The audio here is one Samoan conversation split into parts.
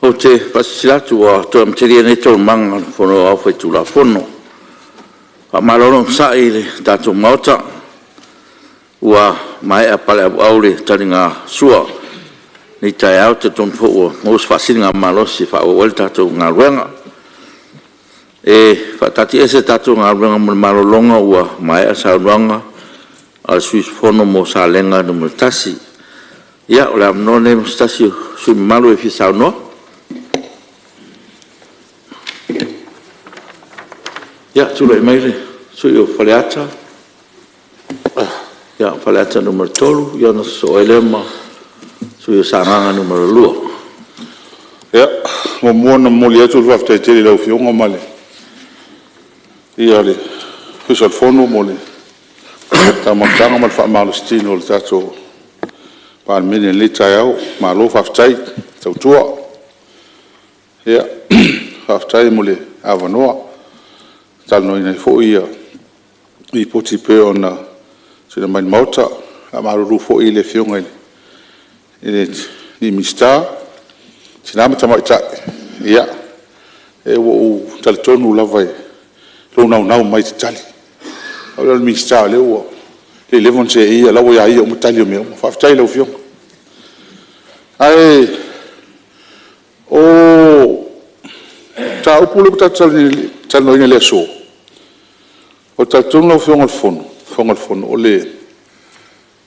Ou te faasilasila atu ua toe amatalia nei Taualumaga o le Fono Aoao Faitulafono. Faamalo le onosai i le tatou Maota, ua maea paleauau le taligasua i lenei taeao. E talitonu foi ua maua se faasiligamalosi e faaauau ai le tatou galuega. E faataatiaese le tatou galuega mo le malologa ua maea saunoaga a le sui usufono mo Salega 1. Ia, o le avanoa lenei mo se tasi o sui usufono mamalu e fia saunoa. Ia, tulai mai le sui usufono mo Faleata 3, ona sosoo ai lea ma le sui usufono mo Sagaga 2. E muamua ona momoli atu le faafetai tele i lau Afioga ma le paia o le Ofisa o le Fono mo le taumafataga ma le faamalositino o le tatou Palemene i lenei taeao. Malo faafetai tautua. Faafetai mo le avanoa e talanoaina ai foi Lipoti e pei ona tuuina mai i le Maota. E faamalulu foi i le Afioga i le Minisita o Tina ma Tamaitai, ia, ua ou talitonu lava i lou naunau mai e te tali. O au o le Minisita o lea ua leva ona seei o la ua ia ia uma tali o mea uma. Faafetai i lau Afioga. Ae o le mataupu lea ua tatou talanoaina i le aso, ou te talitonu lau Afioga i le Fofoga Fetalai, o le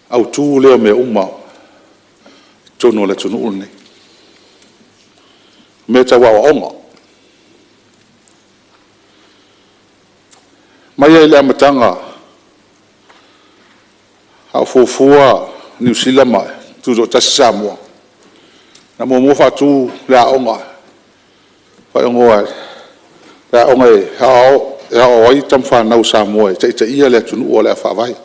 autu lea o mea uma i totonu o le atunuu lenei, o mea tau aoaoga. Mai lava i le amataga a o fuafua Niu Sila ma tutoatasi Samoa, na muamua faatu le aoga, faaigoa o le Aoga e Aoao ai tama fanau a Samoa e taitaia le atunuu o le a faavae,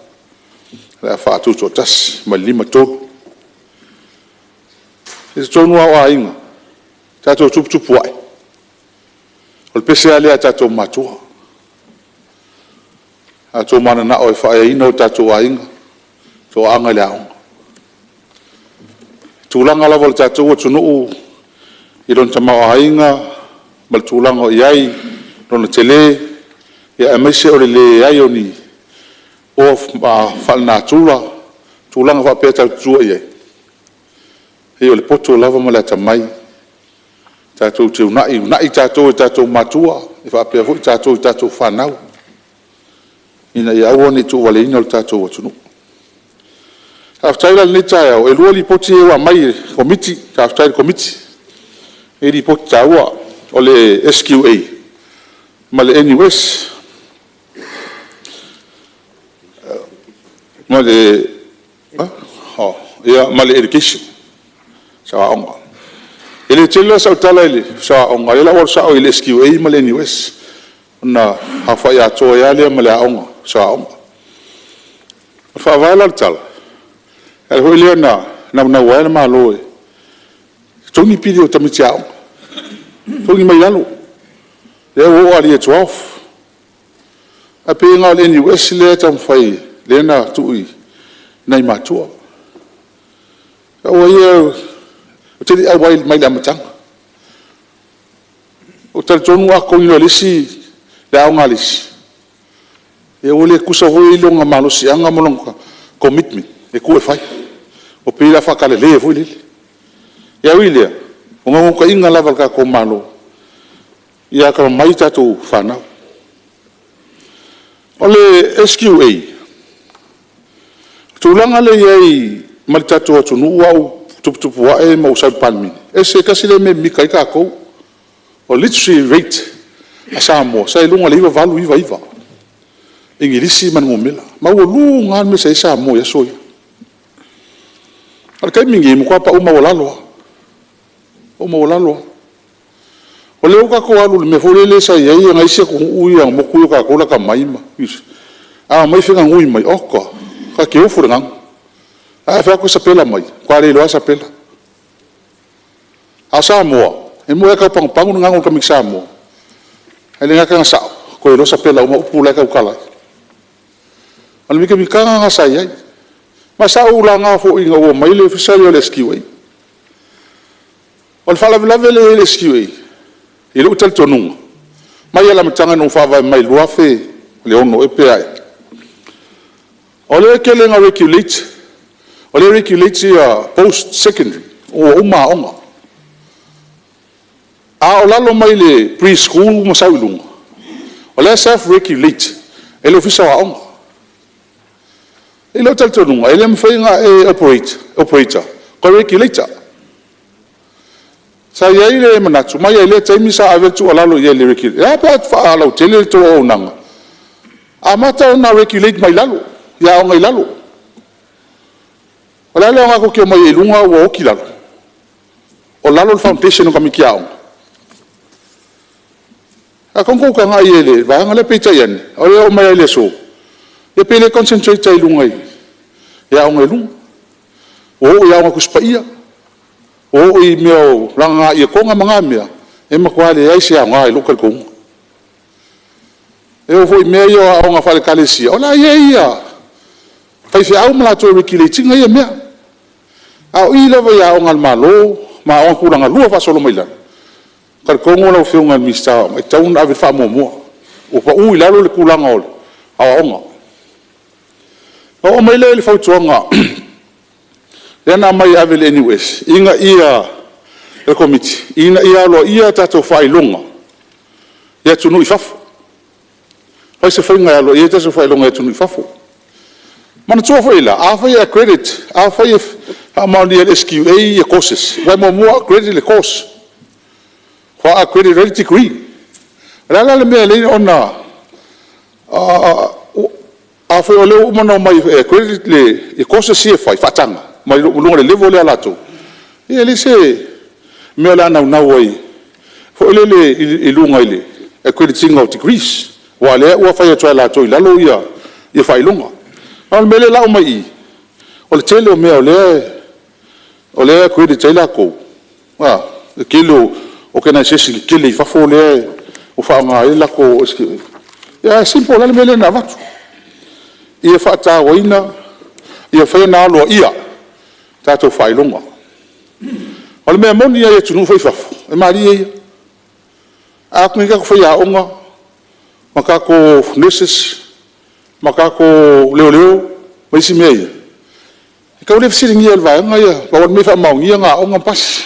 o le a faatutoatasi mai le 1953. I totonu lava o aiga, tatou tuputupuae, o le pese lava lea a tatou matua. A outou mananao e faaeaina o tatou aiga, toaaga i le aoga. O tulaga lava o le tatou atunuu i lona tamaoaiga ma le tulaga o i ai lona tele, aemaise o le leai o ni oa faalenatura, tulaga faapea tatou te tua i ai, pei o le poto lava ma le atamai tatou te uunai, uunai tatou e tatou matua faapea foi tatou i tatou fanau, ina ia aua ne i tuuvaleina lo tatou atunuu. Faafetai la i lenei taeao, e 2 Lipoti ia ua aumai e le Komiti. Faafetai i le Komiti i Lipoti taua, o le SQA ma le NUS. Ma le Education, aoaoga. E le tele la sau tala i le aoaoga, o lea o le a ou alu sao i le SQA ma le NUS. ona aofai atoa ai lava lea ma le Ofisa o Aoga. O le faavae la o le tala, o le ala foi lea na naunau ai le Malo e totogi pili o tamaiti aoga, totogi mai lalo, lea ua oo lava i le Year 12. Ae pei na o le NUS lea e taumafai, lea na tuu i nai matua. O au lava ia, ou te le i auai mai i le amataga. Ou te talitonu a totogi loa e le isi le aoga a le isi, ia ua le tutusa foi lona malosiaga ma lona commitment e tu e fai, ua pei o le a faatalale foi lele. Ae ui i lea, o naunautaiga lava o le tatou Malo, ia atamamai tatou fanau. O le SQA, o le tulaga lea e i ai ma le tatou atunuu a o tuputupu ae ma ou sau i le Palemene, e tasi lea mea e mimita ai tatou. O le literacy rate a Samoa, sa i luga i le 98, 99 Igilisi ma le numera. E maualuga lava le mea sa i ai Samoa i aso ia. A o le taimi lenei, ua matua pau maualalo lava, pau maualalo lava. O lea ua tatou alu i le mea foi lele sa i ai nai isi atunuu ia motu ia o tatou lata mai ma Niu Sila, a omai feganui mai, oka, ta te ofo i le ganu. Ae a fai atu e sapela mai, e matua le iloa lava sapela. A o Samoa, e moni lava e tau panupanu le ganu a le tamaitiiti Samoa, ae le gata ina sao, toe iloa sapela uma upu la e tautala ai. O le mitamitaga lena sa i ai. Ma sa ou laga foi ina ua omai le Ofisa lea o le SQA. O le faalavelave lea e i ai le SQA i lou talitonuga, mai lava i le amataga ina ua faavae mai i le 2006 ea pe a ea, o lea e tele ina regulate, o lea e regulate post secondary ua uma aoga. A o lalo mai le pre-school ma sau i luga, o la e self-regulate e le Ofisa o Aoga. I lou talitonuga, e le mafai ona e operator toe regulator. Sa i ai le manatu, mai lava i lea taimi sa ave ai le tuualalo i ai i le Regulator, e a pe a faalautele le tou auaunaga, amata ona regulate mai lalo i aoga i lalo. O le a le aoga tou te omai ai i luga a ua oti lalo? O lalo le foundation o tamaiti aoga. Sa tatau ona outou tagai i ai i le vaega lea, peitai ane, e oo mai lava i le aso, e pe le concentrate lava i luga i aoga i luga. Ua oo i Aoga Tusi Paia, ua oo i mea o lagaga ietoga ma na mea, e matua leai se aoga i lou talitonuga. E oo foi i mea ia o aoga faale-Ekalesia, o la e i ai faifeau ma latou e regulate ina ia mea. A o i lava i aoga a le Malo ma aoga tulagalua faasolo mai lalo, e talitonu lau Afioga i le Minisita o Aoga, e tatau ona ave le faamuamua. Ua pau i lalo le tulaga o aoaoga. Ona oo mai lea i le fautuaga lea na aumai e ave i le NUS le Komiti, ina ia aloaia a tatou faailoga i atunuu i fafo. Fai se faiga e aloaia ai tatou faailoga i atunuu i fafo. Manatua foi la, afai e accredit, afai e faamaonia e le SQA ia courses, aua e muamua accredit le course faatoa accredit ai le degree. O le a la le mea e ala ai ona… Afai o lea ua uma ona omai e accredit le courses ia e fai faataga mai luga o le level lea a latou, ia e leai se mea o le a naunau ai foi lele i luga i le accredit ina o degrees, aua o lea ua fai atu lava e latou i lalo ia faailoga. A o le mea lea o le a aumai i i, o le tele o mea o lea e accredit ai latou, le tele o organization tetele i fafo lea ua faaaoga ai le latou SQA. Ae simple lava le mea lea na avatu, ia faatauaina, ia mafai ona aloaia tatou faailoga. O le mea moni lava i atunuu foi ia i fafo, e malie ia. A o atu nei tatou faiaoga ma tatou nurses ma tatou leoleo ma isi mea ia, e tau le fesiligia e le vaega ia, pau lava le mea e faamaonia ona aoga ma pasi.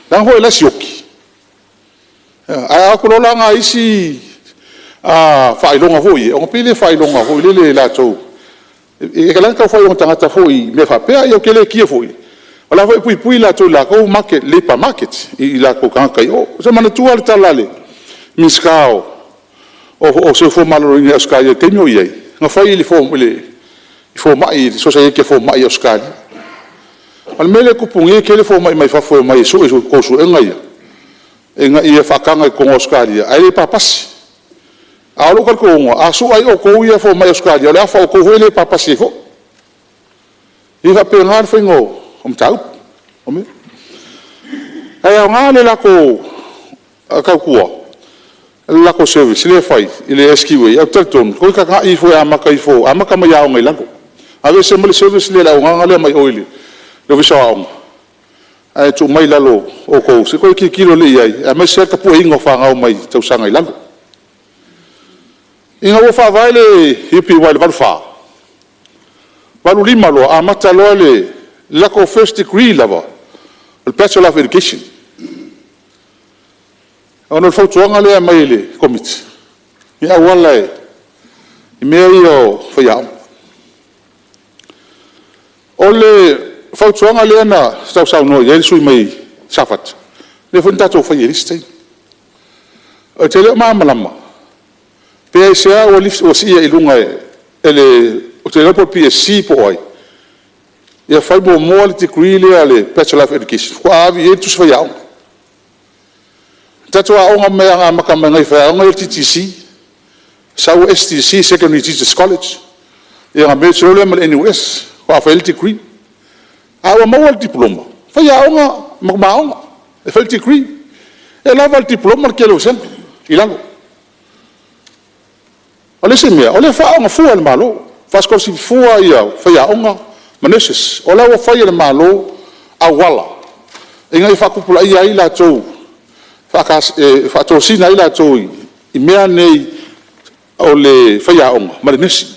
Leaga foi o la e sioki. Ae a o atu loa la nai isi faailoga foi ia, ona pei lea o faailoga foi lele latou… E ala ona tau fai o tagata foi i mea faapea. Ou te le kikina foi, o la e foi e puipui latou i le latou labour market i latou tagata i o. Ou te manatua le tala a le Minisita o le Soifua Maloloina i Ausetalia i le taimi a o i ai, na fai i le Sosaiete a Fomai a Ausetalia. O le mea lea e tupu nei e toatele fomai mai fafo e omai e sue a outou suega ia, ina ia faataga i totonu o Ausetalia, ae le papasi. A o lou talitonuga, a sua ai outou ia fomai Ausetalia, o le a afa o outou foi lea e papasi ai foi. E faapena le faiga o mataupu. Ae aoga le latou tautua, le latou service lea e fai i le SQA, ae ou te talitonu, toe tagai ifo e amata mai i aoga i lalo. Aveese mai le service lea, le auaunaga lea mai o i le Ofisa o Aoga, ae tuu mai i lalo o outou se i toe tilotilo lelei i ai, aemaise lava le tapueina o fanau mai tausaga i lalo. Ina ua faavae le UPY i le 1984, 1985 loa amata loa le latou first degree lava, o le Bachelor of Education. Ona o le fautuaga lea e aumai e le Komiti i auala i mea ia o faiaoga. O le fautuaga lea na sausaunoa i ai le sui usufono mai Safata, lea foi na tatou faia i le isi taimi. Ou te le o malamalama pe aisea ua sii ai i luga e le… ou te le iloa po o le PSC po o ai, ia fai muamua le degree lea a le Bachelor of Education faatoa ave i ai le tusi faiaoga. Na tatou aooga mai lava na amata mai e faiaoga ia i le TTC, sau STC Secondary Teachers College, ia ona merge loa lea ma le NUS faatoa fai ai le degree. A ua maua le Diploma, faiaoga ma aoga e fai le degree. E lava le Diploma le tele o vasega i lalo. O le isi mea, o lea e faaaooga fua e le Malo, faasikolasipi fua faiaoga ma nurses. O la e ua fai e le Malo auala ina ia faatupulaia ai latou, e faatosina ai latou i mea nei o le faiaoga ma le nursing.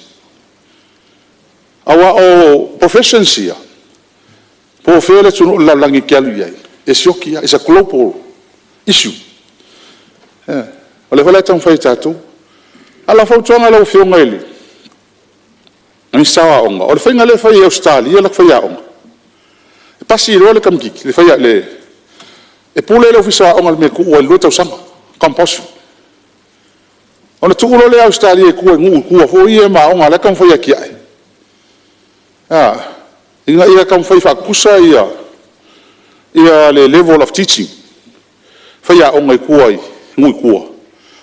Aua o professions ia, po o fea le atunuu o le lalolagi e te alu i ai, e sioki lava, it's a global issue. O lea foi la e taumafai e tatou. A o lau fautuaga i lau Afioga i le Minisita o Aoga, o le faiga lea e fai e Ausetalia ia latou faiaoga, e pasi loa le tamaitiiti, e pule le Ofisa o Aoga i le mea e tuu ai i le 2 tausaga, compulsory. Ona tuu loa lea e Ausetalia i tua i nuu i tua foi ia ma aoga o la e taumafai e atiae, ina ia taumafai e faatutusa le level of teaching, faiaoga i tua i nuu i tua.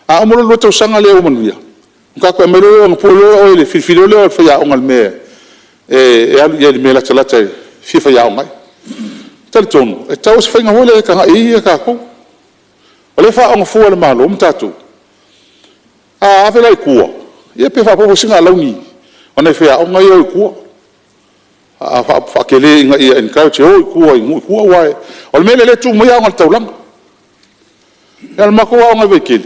A uma loa le 2 tausaga lea ua manuia, ona tatou toe aumai loa lea ona pue loa lea o oe, filifili loa lea o oe e faiaoga i le mea e alu i ai i le mea e latalata e fia faiaoga ai. E talitonu, e tatau o se faiga foi lea e tagai i ai tatou. O lea e faaaooga fua e le Malo ma tatou, a ave la i tua, ia pe faaopoopo i ai sina alauni a nai faiaoga ia e o i tua, faatele ina ia encourage e o i tua i nuu i tua. Aua o le mea lea o lea e tu mai aoga i le taulaga. O le matou aoga i Vaitele,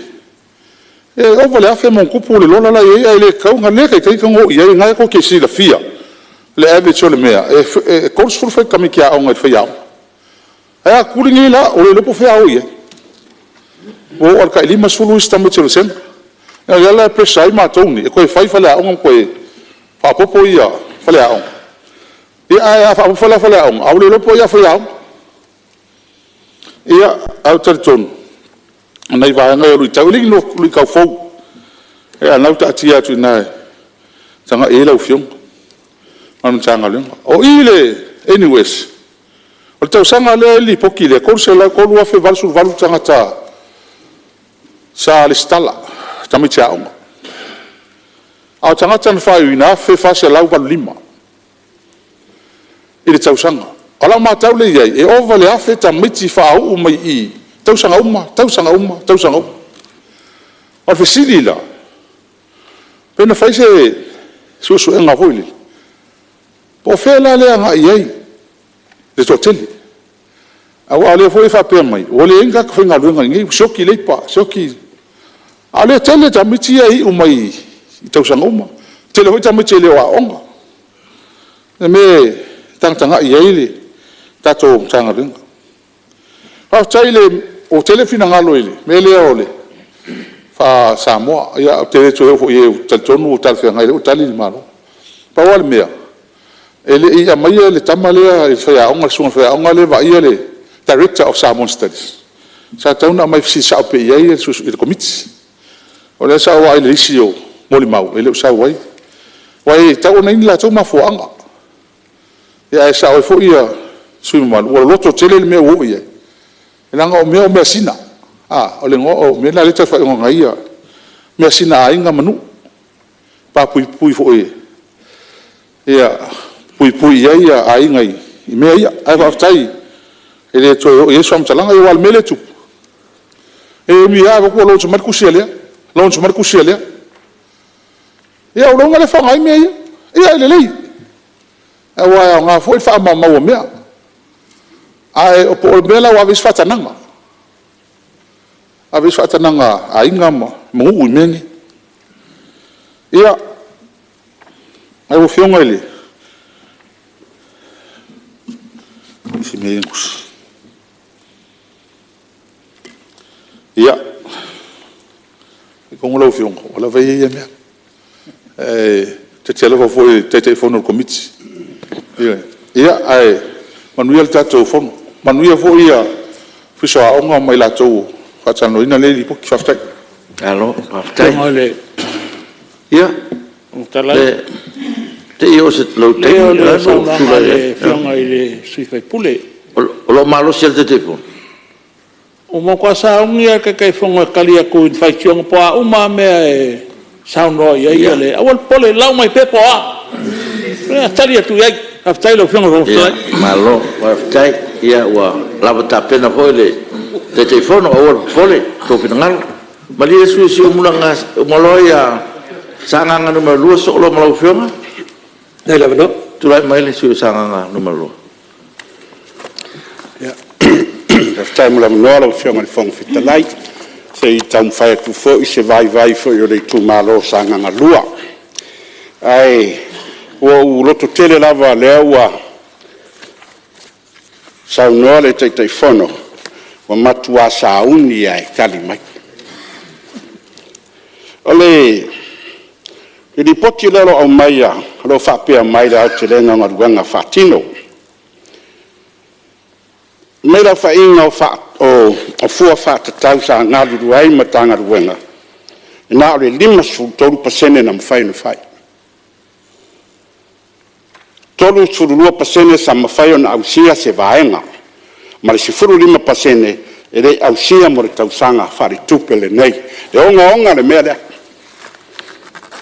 e ova i le 1,000+ le lola la e i ai, ae le tatau na le taitai ona o i ai, o lena tou te silafia le average o le mea, e 30 tamaiti aoga i le faiaoga. Ae a tutuli nei la, ua le iloa po o fea a o i ai. Ua oo lava i le tai 50 isi tamaiti o le vasega. O lea la e pressure ai matou nei e toe fai faleaoga ma toe faaopoopo faleaoga, ae a faaopoopo la faleaoga, ae ua le iloa po o ai a faiaoga. Ia, ae ou te talitonu, o nai vaega ia o luitau. E le o ni luitau fou, a o lena ua taatia atu i ina e tagai i ai lau Afioga ma le Matagaluega. O i i le NUS, o le tausaga lea e i ai le lipoti lea, e 3,088 tagata sa resitala, tamaiti aoga. A o tagata na faaiuina, e 1,485 i le tausaga. O lau matau lea i ai, e ova i le 1,000 tamaiti faauu mai i i, tausaga uma, tausaga uma, tausaga uma. O le fesili la; pe na fai se suesuega foi lele, po o fea la lea e agai i ai le toatele? Aua o lea foi e faapea mai, ua leai ni tagata faigaluega i inei, ua sioki leipa, sioki… A o lea e toatele tamaiti ia e iu mai i tausaga uma. E toatele foi tamaiti e le o aooga. O le mea e tagatagai i ai le tatou Matagaluega. Faafetai ua tele finagalo i le mea lea o le faa-Samoa. Ia ou te le toe oo foi i ai ou te talitonu ua talafeagai o lea ua tali le Malo. Pau lava le mea, e le i aumaia le tama lea, le faiaoga, le susuga i le faiaoga lea e vaaia le Director of Samoan Studies, sa tatau ona aumai e fesili sao pea i ai le Komiti. O lea sa ou vaai i le lisi o molimau, e le o sau ai. Aua e tatau ona i ai ni latou mafuaaga. Ae sao ai foi sui usufono mamalu, ua loloto tele le mea ua oo i ai, leaga o mea o measina. O mea na o lea e tau faaigoa nei measina a aiga ma nuu, pa puipui foi, ia puipui i ai aiga i mea ia. Ae faafetai e le toe oo i ai se faamatalaga. Aua o le mea lea e tupu, e ui lava ua launch mai le tusi a le, launch mai le tusi a le. Ia o lou iloa lea e faaaoga ai mea ia. Ia e lelei, aua e aoga foi le faamaumau o mea. Ae po o le mea la ua ave i ai se faatanaga, ave i ai se faatanaga a aiga ma nuu i mea nei. Ia, lau Afioga i le… Ia, talitonu lau Afioga, ua lava ia ia mea. E ta te alofa foi i le Taitaifono o le Komiti. Ioe. Ae manuia le tatou Fono, manuia foi le Ofisa o Aoga ma i latou o faatalanoaina lenei Lipoti. Faafetai. Malo faafetai. Ia, te i ua oo i lou taimi… Leai o le saunoaga a le Afioga i le sui usufono. O lo o malosi lava le Taitaifono? Ua matua sauni lava le Taitaifono e tali atu i faitioga po o a uma lava mea e saunoa i ai le… Aua le popole, lau mai pea po o a, o le a tali atu i ai. Faafetai i lau Afioga i le Fofoga Fetalai. Malo faafetai. Ia ua lava tapena foi le Taitaifono, aua le popole i sou finagalo. Malie le sui usufono mo Siumu, leaga e uma loa Sagaga 2 sosoo loa ma lau Afioga. Tulai mai le sui usufono mo Sagaga 2. Faafetai mo le avanoa lau Afioga i le Fofoga Fetalai, se i taumafai atu foi se vaivai foi o le itumalo o Sagaga 2. Ae ua ou lototele lava o lea ua saunoa le Taitaifono, ua matua sauni lava e tali mai. O le Lipoti lea o lo o aumaia o lo o faapea mai le aotelega o galuega faatino. Fai mai le aofaiga o fua faatatau sa galulue ai le Matagaluega, e na o le 53% na mafai ona fai. E 32% sa mafai ona ausia se vaega, ma le 15% e le i ausia mo le tausaga faaletupe lenei. E ogaoga le mea lea.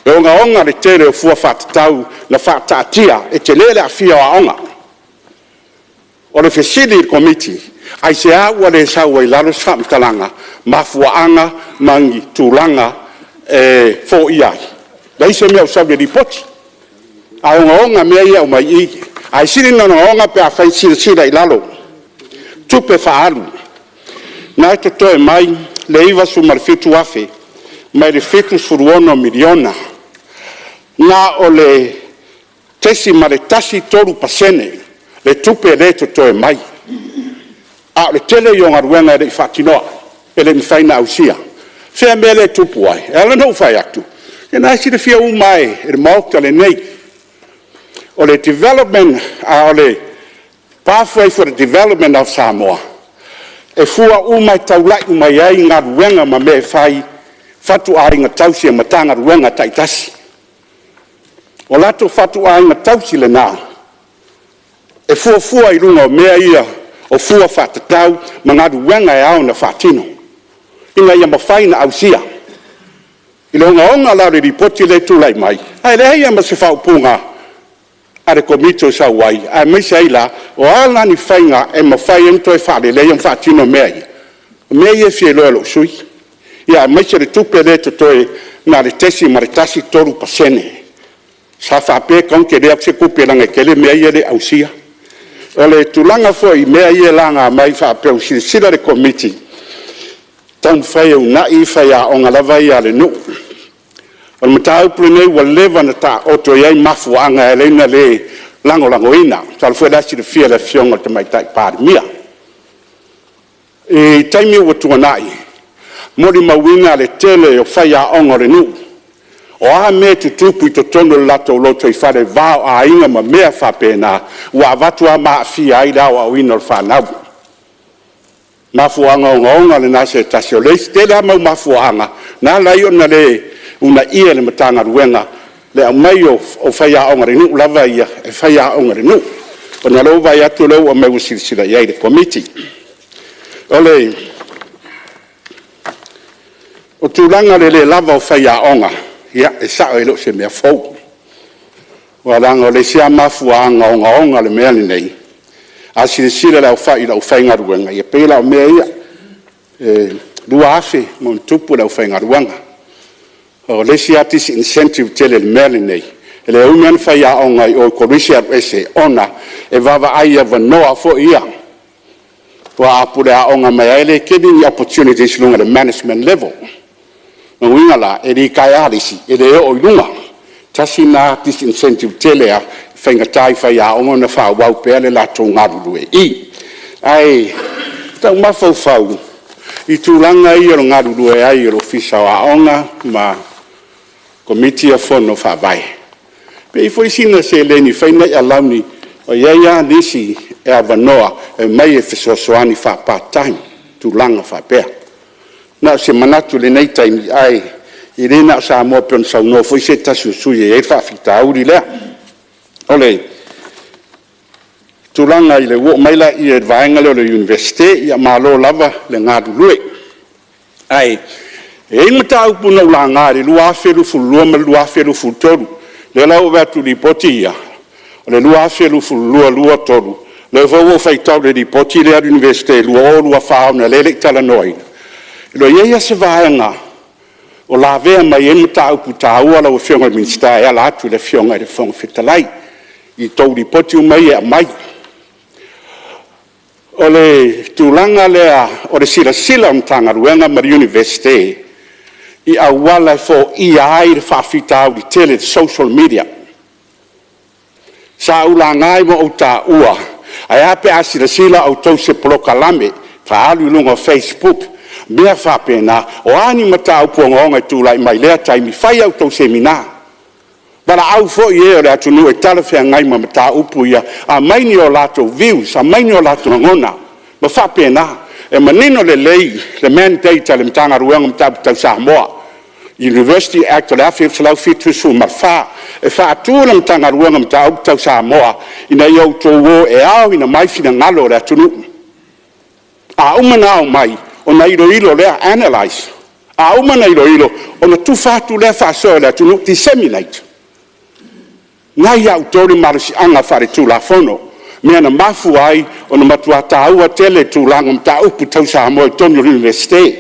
E ogaoga le tele o fua faatatau na faataatia, e tele le aafia o aoga. O le fesili i le Komiti, aisea ua le sau ai i lalo se faamatalaga, mafuaaga ma ni tulaga e foia ai? Leai se mea o sau i le lipoti, ae ogaoga mea ia e aumai i i. Ae sili ona ogaoga pe afai e silasila i lalo, tupe faaalu, lena e totoe mai le $97,000 mai le $76 miliona. Na o le 0.13% le tupe lea e totoe mai, a o le tele ia o galuega e le i faatinoa, e le i mafai ona ausia. O fea le mea lea e tupu ai? E ala ona ou fai atu, ia o lena e silafia uma lava e le Maota lenei, o le pathway for the development of Samoa, e fua uma e taulai uma i ai galuega ma mea e fai i fatuaiga tausi a Matagaluega taitasi. O latou fatuaiga tausi lena e fuafua i luga o mea ia o fua faatatau ma galuega e ao ona faatino ina ia mafai ona ausia. I le ogaoga la o le lipoti lea e tulai mai, ae leai lava ma se faaupuga a le Komiti o sau ai, aemaise ai la, o a la ni faiga e mafai ai ona toe faaleleia ma faatino mea ia? O mea ia e fia iloa e lou sui usufono, aemaise o le tupe lea e totoe na o le 0.13%. Sa faapea e tatau ona tele atu se tupe leaga e tele mea ia e le i ausia. O le tulaga foi i mea ia e laga mai faapea ua silasila le Komiti e taumafai e uunai faiaoga lava ia a le nuu. O le mataupu lenei ua leva ona taoto e i ai mafuaaga e ala ai ona le lagolagoina. Masalo foi o la e silafia e le Afioga i le Tamaitai Palemia. I taimi ua tuanai, e molimauina le tele o faiaoga o le nuu, o a mea e tutupu i totonu o le latou lotoifale i le va o aiga ma mea faapena, ua avatu lava ma aafia ai le aoaoina o fanau. O mafuaaga ogaoga na o se tasi, o le isi tele lava mau mafuaaga na ala ai ona le uunaia e le Matagaluega le aumai o faiaoga a le nuu lava ia e faiaoga i le nuu. Ona o lea ua vaai atu o lea ua aumai ua silasila i ai le Komiti. O le O tulaga i le le lava o faiaoga, ia e sao e le o se mea fou. Aua leaga o le isi lava mafuaaga ogaoga o le mea lenei, a silasila i le aufaigaluega, e pei la o mea ia, e 2,000+ le aufaigaluega. O le isi lava disincentive tele i le mea lenei, e le umi lava ona faiaoga i o i kolisi ae alu ese, ona e vaavaai i avanoa foi ia. Aua a pule aoga mai lava e le tele ni opportunities i luga o le management level. O lona uiga la, e litaea lava le isi, e le oo i luga. Tasi lena disincentive tele lava, e faigata i faiaoga ona faaauau pea le latou galulue i i. Ae na ou mafaufau i tulaga ia o le galulue ai o le Ofisa o Aoga ma Komiti ia o Fono Faavae, pe i ai foi sina seleni e fai nai alauni, e i ai lava nisi e avanoa e omai e fesoasoani faa-part time, tulaga faapea. Na o se manatu i lenei taimi, ae le na o Samoa pei ona saunoa foi se tasi o sui usufono e i ai le faafitauli lea. O le tulaga i le ou oo mai lea i le vaega lea o le Iunivesite, ia malo lava le galulue. Ae i ai mataupu na ou laga i le 2022 ma le 2023, lea la ua ou vaai atu i Lipoti ia, o le 2022/2023, o lea foi ua ou faitau i le Lipoti lea a le Iunivesite 2024 ona o lea e le i talanoaina, e le o i ai lava se vaega o lavea mai ai le mataupu taua lau Afioga i le Minisita e ala atu i le Afioga i le Fofoga Fetalai i a outou Lipoti uma ia e aumai. O le tulaga lea o le silasila a le Matagaluega ma le Iunivesite i auala e foia ai le faafitauli tele le social media. Sa ou laga ma ou taua, ae a pe a silasila outou i se polokalame faaalu i luga o facebook, mea faapena. O a ni mataupu ogaoga e tulai mai i lea taimi, fai a outou semina, valaau foi e o le atunuu e talafeagai ma mataupu ia, aumai ni o latou views, aumai ni o latou lagona, ma faapena. E manino lelei le mandate a le Matagaluega o Mataupu Tau Samoa, University Act 1974, e faatu le Matagaluega o Mataupu Tau Samoa, ina ia outou o e aoina mai finagalo o le atunuu. A uma ona ao mai, ona iloilo lea, analyze. A uma ona iloilo, ona tufa atu lea faasoa i le atunuu, disseminate. O lena e ia outou le malosiaga faale-Tulafono, lea na mafua ai ona matua taua tele tulaga o mataupu tau Samoa i totonu o le Iunivesite.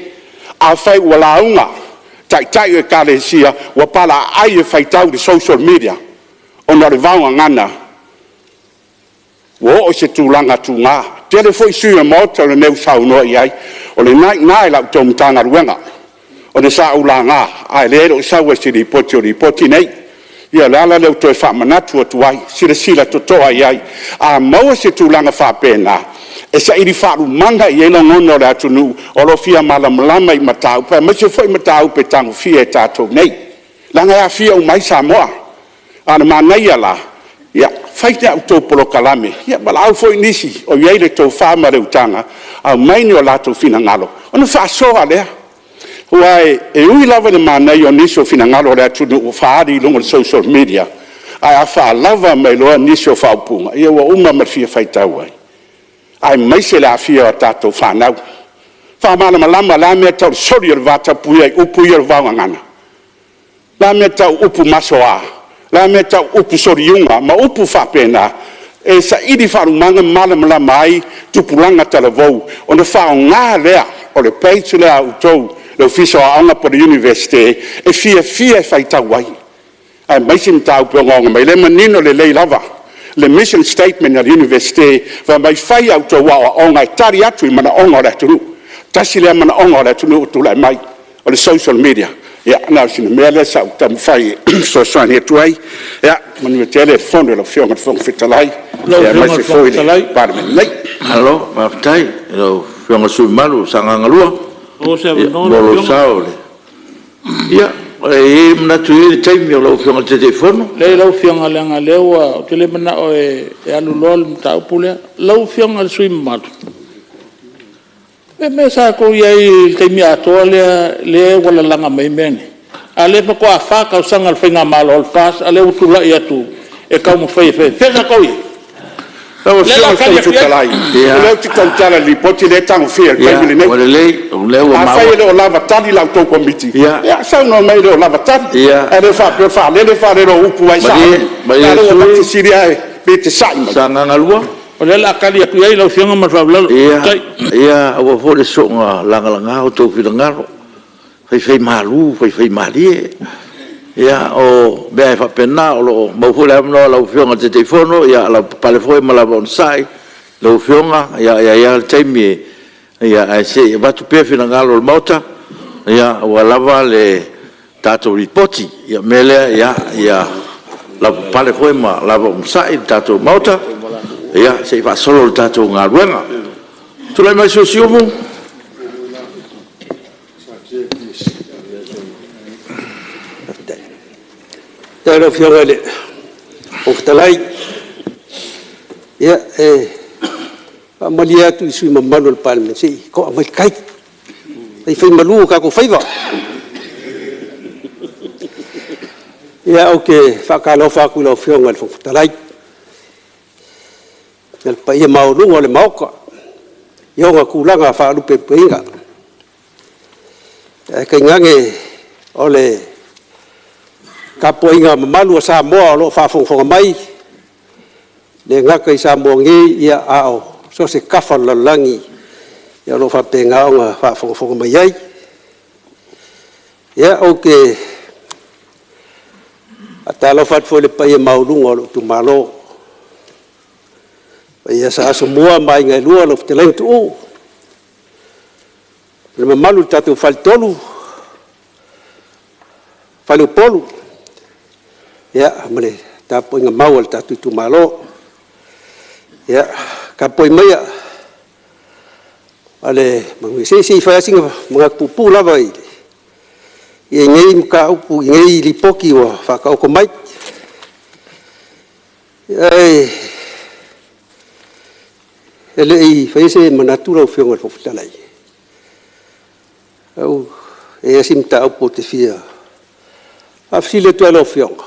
Afai ua lauga taitai o Ekalesia, ua palaaai e faitau i le social media ona o le vaogagana, ua oo i se tulaga tuga. E tele foi sui usufono o le Maota lenei ua saunoa i ai, o lena e i ina i la outou Matagaluega, ona sa ou laga, ae o lea e le o sau lava i se Lipoti o Lipoti nei. Ia o le ala lea o le toe faamanatu atu ai, silasila totoa i ai. A maua se tulaga faapena, e saili faalumaga i ai lagona o le atunuu o lo o fia malamalama i mataupu, aemaise foi mataupu e tagofia e tatou nei, leaga e aafia uma ai Samoa. A o le manaia la, ia fai ni a outou polokalame, valaau foi nisi o i ai le tofa ma le utaga, aumai ni o latou finagalo ona faasoa lea. Aua e ui lava ina manaia o nisi o finagalo o le atunuu ua faaali i luga o le social media, ae a faalava mai loa nisi o faaupuga, ia ua uma ma le fia faitau ai, aemaise le aafia o a tatou fanau. Faamalamalama, o le a le mea e tau o le soli o le vatapuia i upu ia o le vaogagana? O le a le mea e tau o upu masoa? O le a le mea e tau o upu soliuga? Ma upu faapena, e saili faalumaga ma malamalama ai tupulaga talavou, ona faaaoga lea o le page lea a outou le Ofisa o Aoga po o le Iunivesite e fiafia e faitau ai, aemaise mataupu e ogaoga mai. O lea e manino lelei lava le mission statement a le Iunivesite, fai mai, fai a outou aoaoga e tali atu i manaoga o le atunuu. Tasi lea manaoga o le atunuu ua tulai mai, o le social media. Ia na o sina mea lea sa ou taumafai e fesoasoani atu ai. Ia manuia tele le Fono a lau Afioga i le Fofoga Fetalai, Lau aemaise foi le Palemene nei. Malo faafetai i lau Afioga i le sui usufono mamalu mo Sagaga 2 Ua mo lou sao. Ia, e i ai le manatu e i ai le taimi o lau Afioga i le Taitaifono. Leai lau Afioga leaga o lea ua… ou te le manao e alu loa le mataupu lea. Lau Afioga i le sui usufono mamalu, o le mea sa tou i ai i le taimi atoa lea ua lalaga mai ai mea nei? A o lea faatoa 4 tausaga o le faigamalo a le FAST a o lea ua tulai atu e taumafai e fai… O fea sa tou i ai? Lau O lea o le Afioga a i le tali Fofoga atu i ai. Fetalai, o lea ou te tautala i le Lipoti lea e tagofia i le taimi Ia, lenei. ua lelei o lea ua maua. Afai e le o lava tali la outou Komiti, ia saunoa mai e le o lava tali. Ae le faapea e faalele faalele o upu ae sao ai. Malie A le lea ua sui avatu fesili ae pei e te sa'i mai. usufono mo Sagaga 2. O lea o le a tali atu i ai lau Afioga ma le faaaloalo. Faafetai. Ia, aua foi le soona lagalaga outou finagalo, faifaimalu faifaimalie. Ia, o mea e faapena, o lo o maua foi le avanoa o lau Afioga i le Taitaifono, ia lavapapale foi ma lava onosai lau Afioga, e i ai lava le taimi, ae se i avatu pea finagalo o le Maota aua lava le tatou Lipoti. O le mea lea, ia lavapapale foi ma lava onosai le tatou Maota se i faasolo le tatou galuega. Tulai mai le sui usufono mo Siumu. Faafetai i lau Afioga i le Fofoga Fetalai. Ia, e faamalie atu i sui usufono mamalu o le Palemene, se i to'a mai le tai, se i fai malu o tatou faiva. Ia, ou te faatalofa atu i lau Afioga i le Fofoga Fetalai, ma le paia maualuga o le Maota i ona tulaga faalupelupeina, ae tainane o le tapuaiga mamalu a Samoa o lo o faafogafoga mai, e le gata i Samoa nei, a o so o se tafa o le lalolagi o lo o faapena ona faafogafoga mai ai. Ia, ou te faatalofa atu foi i le paia maualuga o lou itumalo, le paia ia Sa Asomua ma Aiga e Lua, lau Fetalaiga Tuuu, le mamalu i le tatou Faletolu, faleupolu, ma le tapuaiga mau a le tatou itumalo. Ia, tapuai maia ma le manuia. Se i fai lava sina manatu puupuu lava i lenei mataupu i lenei Lipoti ua faataoto mai. Ae le i faia se manatu lau Afioga i le Fofoga Fetalai, e i ai lava si mataupu ou te fia faafesili atu lava i lau Afioga,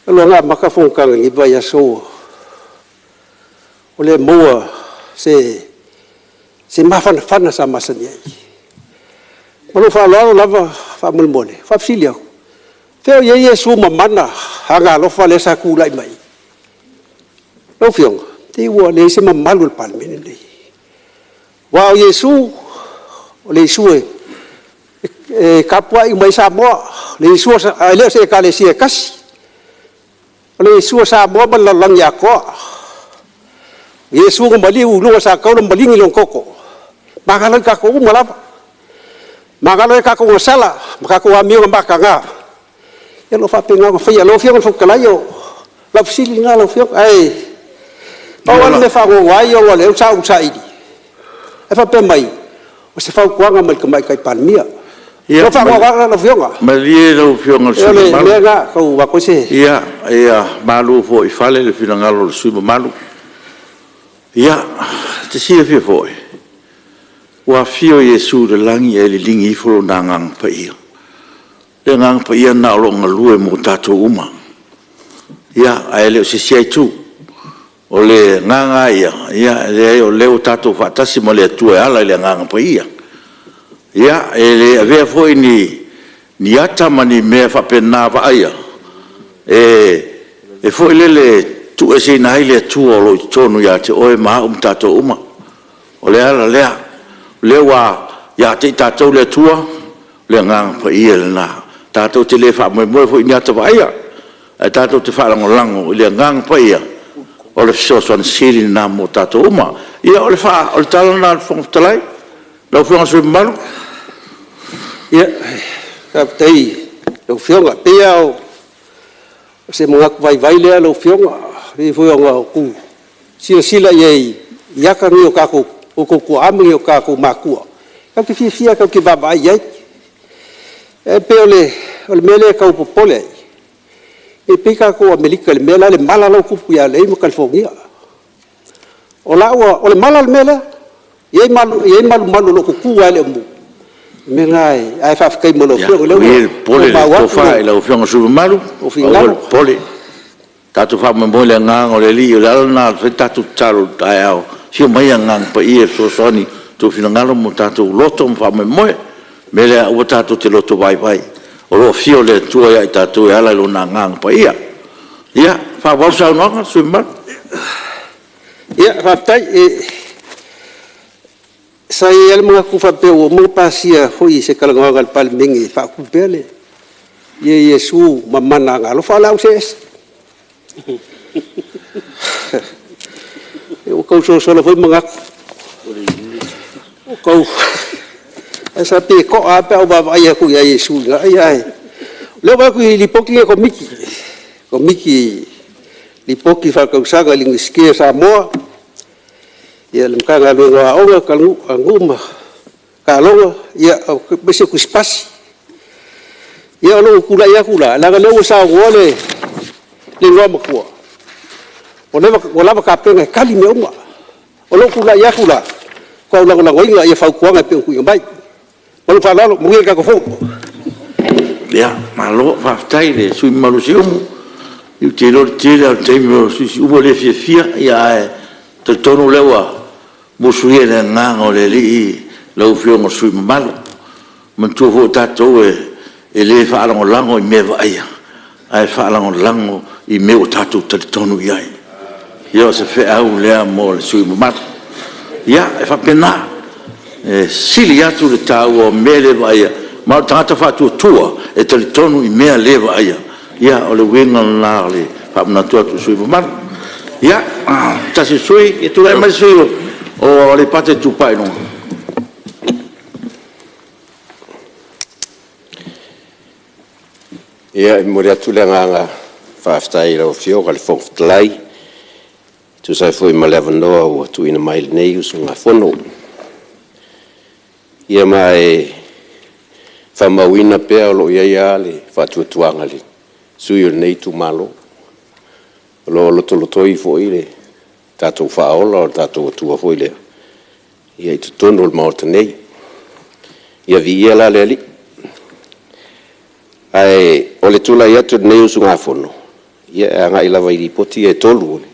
talu lava ona amata fonotaga i lenei vaiaso ua le maua se mafanafana sa masani ai. Ma lou faaaloalo lava faamolemole, e faafesili atu, o fea o i ai Iesu mamana agaalofa lea sa tulai mai ai? Lau Afioga, pei ua leai se mamalu o le Palemene lenei. Aua o Iesu, o le Iesu e tapuai uma i ai Samoa, ae le o se Ekalesia e tasi. O le Iesu a Samoa ma le lalolagi atoa. O Iesu na maliu i luga o le satauro ma maligi lona toto, magalo ai tatou uma lava, magalo ai tatou agasala ma tatou amio na mataga, ia o lo o faapena ona faia. Lau Afioga i le Fofoga Fetalai, o lau fesili lena lau Afioga. Ae pau lava le mea e faanoanoa ai ona o lea sa ou saili, ae faapea mai o se fautuaga mai le Tamaitai Palemia. O lou faanoanoa lava lena lau Afioga. Malie lau Afioga i le O sui le usufono mea mamalu, lena e tau avatu ai se… ia malu foi i fale le finagalo o le sui usufono mamalu. Ia, e te silafia foi, ua afio Iesu i le lagi ae liligi ifo Lona Agaga Paia. O le Agaga Paia lena o lo o galue mo tatou uma, ae le o se isi lava itu. O le Agaga lava ia, e leai o lea ua tatou faatasi ma le Atua e ala i le Agaga Paia. Ia, e le avea foi ni ata ma ni mea faapena vaaia e tuueseina ai le Atua o lo o i totonu ia te oe ma au ma tatou uma. O le ala lea, o lea ua ia te i tatou le Atua, o le Agaga Paia lena. Tatou te le faamoemoe foi i ni ata vaaia, ae tatou te faalagolago i le Agaga Paia, o le fesoasoani sili lena mo tatou uma. Ia, o le tala lena a le Fofoga Fetalai. Lau Afioga i le sui usufono mamalu. Faafetai i lau Afioga. E pei lava o se manatu vaivai lea lau Afioga, e pei foi ona outou silasila i ai i ata nei o outou tuaa ma ni o tatou matua, tatou te fiafia lava tatou te vaavaai i ai. Ae pei o le mea lea e tau popole ai, e pei tatou o Amerika i le mea la le mala la e ua tupu ia LA ma Kalifonia. O le mala le mea lea, e i ai malumalu o lo o tutu lava e le o mumu. O le mea lena, ae faafetai mo lau Afioga o lea Ia, ua aua ia le popole i maua le atu tofa i lau Afioga i le sui usufono mamalu, lou aua le finagalo. popole. Tatou faamoemoe i le Agaga o le Alii, o le ala lena e fai ai le tatou tatalo i le taeao, afio mai Agaga Paia e fesoasoani i outou finagalo ma o tatou loto ma faamoemoe. O le mea lea, aua tatou te loto vaivai, o lo o afio le Atua ia i tatou e ala i Lona Agaga Paia. Ia, faaauau le saunoaga a le sui usufono mamalu. Ia, faafetai. Sa i ai lava le manatu faapea ua uma ona pasia foi i se talanoaga a le Palemene e faaupu pea le Iesu Mamana Agaalofa, ae o le a ou see ese. Ua tau sosola foi manatu, ae sa pe to'a lava pe a ou vaavaai atu ia Iesu i ina. Ae o lea ua ou vaai atu i Lipoti nei a le Komiti, Lipoti Faaletausaga a le Iunivesite o Samoa, le Matagaluega o Aoga, Aganuu ma Taaloga, aemaise o Tusi Pasi. Ia o lou tulai atu la, leaga o lea ua saunoa le Igoamatua, ua lava tapena e tali mea uma. O lou tulai atu la, e matua ou lagolagoina fautuaga e pei ona tuuina mai. Ma lou faaaloalo. Manuia le tatou Fono. Malo faafetai i le sui usufono mamalu o Siumu. Ou te iloa o le tele lava o le taimi o le sui usufono o Siumu e le fiafia, ae talitonu o lea ua musuia e le Agaga o le Alii lau Afioga i le sui usufono mamalu. Manatua foi o tatou e le faalagolago i mea vaaia, ae faalagolago i mea ua tatou talitonu i ai. Ia o se feau lea mo le sui usufono mamalu. Ia, e faapena, e sili atu le taua o mea le vaaia, ma o le tagata faatuatua e talitonu i mea le vaaia. Ia o le uiga lena o le faamanatu atu i le sui usufono mamalu. Ia, se tasi o sui usufono. Ia tulai mai le sui usufono mo Aleipata Itupa i Luga. Ia, e momoli atu le agaga faafetai i lau Afioga i le Fofoga Fetalai e tusa ai foi ma le avanoa ua tuuina mai i lenei usugafono. Ia ma e faamauina pea o lo o i ai lava le faatuatuaga i le sui usufono o lenei itumalo, o lo o lotolotoi foi le tatou Faaola o le tatou Atua foi lea i totonu o le Maota nei. Ia viia la le Alii. Ae o le tulai atu o lenei usugafono, ia e agai lava i Lipoti ia e 3 o le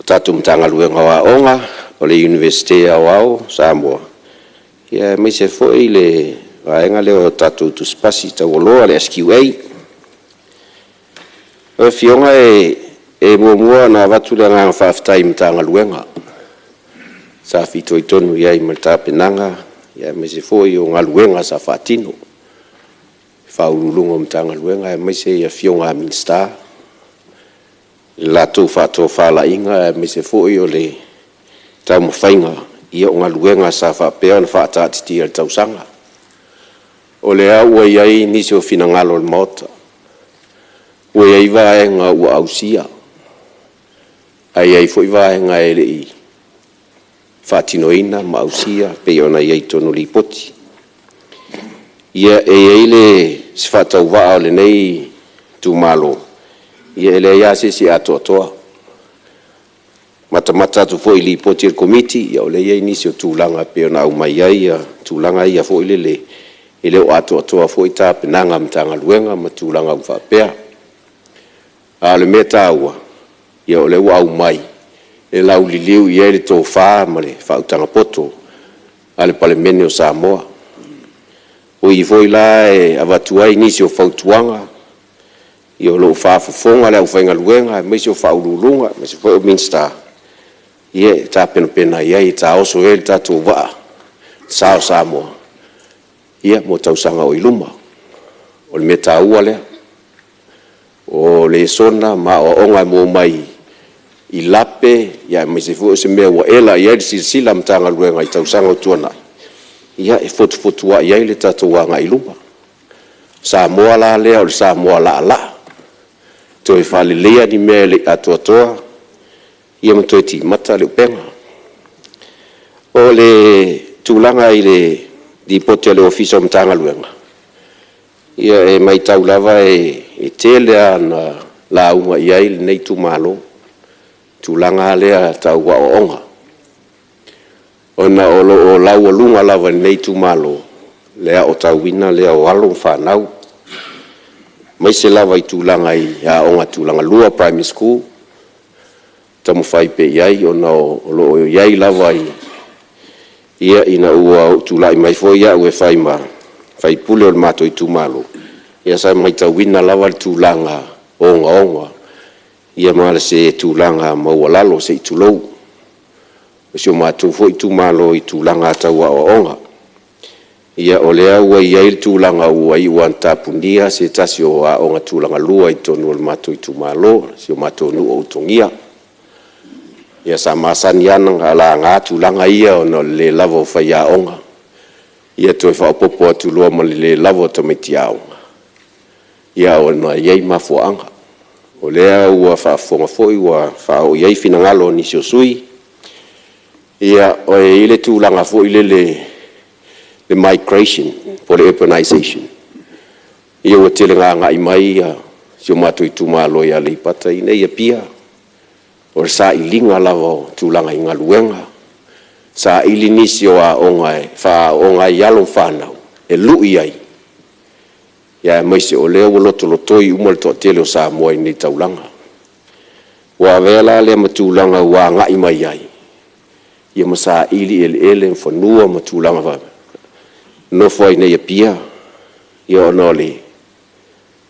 tatou Matagaluega o Aoga, o le Iunivesite Aoao o Samoa, aemaise foi le vaega lea o tatou Tusi Pasi Taualoa le SQA. Lau Afioga e muamua ona avatu le agaga faafetai i Matagaluega sa fitoitonu i ai ma le tapenaga aemaise foi o galuega sa faatino, Ofisa Sili o Pulega o Matagaluega aemaise Afioga i Minisita i le latou faatofalaiga aemaise foi o le taumafaiga o galuega sa faapea ona faataatitia i le tausaga. O lea ua i ai nisi o finagalo o le Maota, ua i ai vaega ua ausia, ae i ai foi vaega e le i faatinoina ma ausia pei ona i ai i totonu o Lipoti. Ia, e i ai si faatauvaa o lenei itumalo, ia e leai lava se isi e atoatoa. Matamata atu foi i Lipoti a le Komiti, ia o lea e i ai nisi o tulaga e pei ona aumai ai tulaga ia foi lele e le o atoatoa foi tapenaga a Matagaluega ma tulaga uma faapea. A o le mea taua, o lea ua aumai e lauliliu i ai le tofa ma le faautaga poto a le Palemene o Samoa. O i foi la e avatu ai nisi o fautuaga, ia o lo o faafofoga le aufaigaluega aemaise o Ofisa Sili o Pulega aemaise foi o Minisita, ia e tapenapena i ai e taoso ai le tatou vaa, le sa o Samoa mo tausaga o i luma. O le mea taua lea. O lesona ma aoaoga e maua mai i lape aemaise foi o se mea ua ela i ai le silasila a Matagaluega i tausaga ua tuanai, ia e fotufotuai ai le tatou agai i luma. O Samoa la lea o le Samoa laalaa, toe faaleleia ni mea e le i atoatoa ia ma toe timata le upega. O le tulaga i le Lipoti a le Ofisa o Matagaluega, ia e matau lava e tele lava ina lauga i ai lenei itumalo i le tulaga lea tau aoaoga, ona o lo o laualuga lava e lenei itumalo le aotauina lea o alo ma fanau. aemaise lava i tulaga i aoga tulagalua primary school, taumafai pea i ai ona o lo o i ai lava ina ua ou tulai mai foi au e fai ma sui usufono o le matou itumalo, ia sa matauina lava le tulaga ogaoga ma se tulaga maualalo se i tulou o si o matou foi itumalo i tulaga tau aoaoga. Ia o lea ua i ai le tulaga ua iu lava ina tapunia se tasi o aoga tulagalua i totonu o le matou itumalo, si o matou nuu o Ulutogia. Ia sa masani lava ona laga tulaga ia ona o le le lava o faiaoga, ia toe faaopoopo atu loa ma le le lava o tamaiti aoga, ia ona e i ai mafuaaga. O lea ua faafofoga foi ua faaoo i ai finagalo o nisi o sui usufono, ia e i ai le tulaga foi lele le migration po o le urbanization, ia ua tele ina agai mai si o matou itumalo i Aleipata i inei i Apia, o le sailiga lava o tulaga i galuega, saili nisi o aoga e faaaooga ai alo ma fanau e lui ai, aemaise o lea ua lotolotoi uma le toatele o Samoa i inei i le taulaga. Ua avea la lea ma tulaga ua agai mai ai ma saili eleele ma fanua ma tulaga faapea, nonofo ai i Apia, ona o le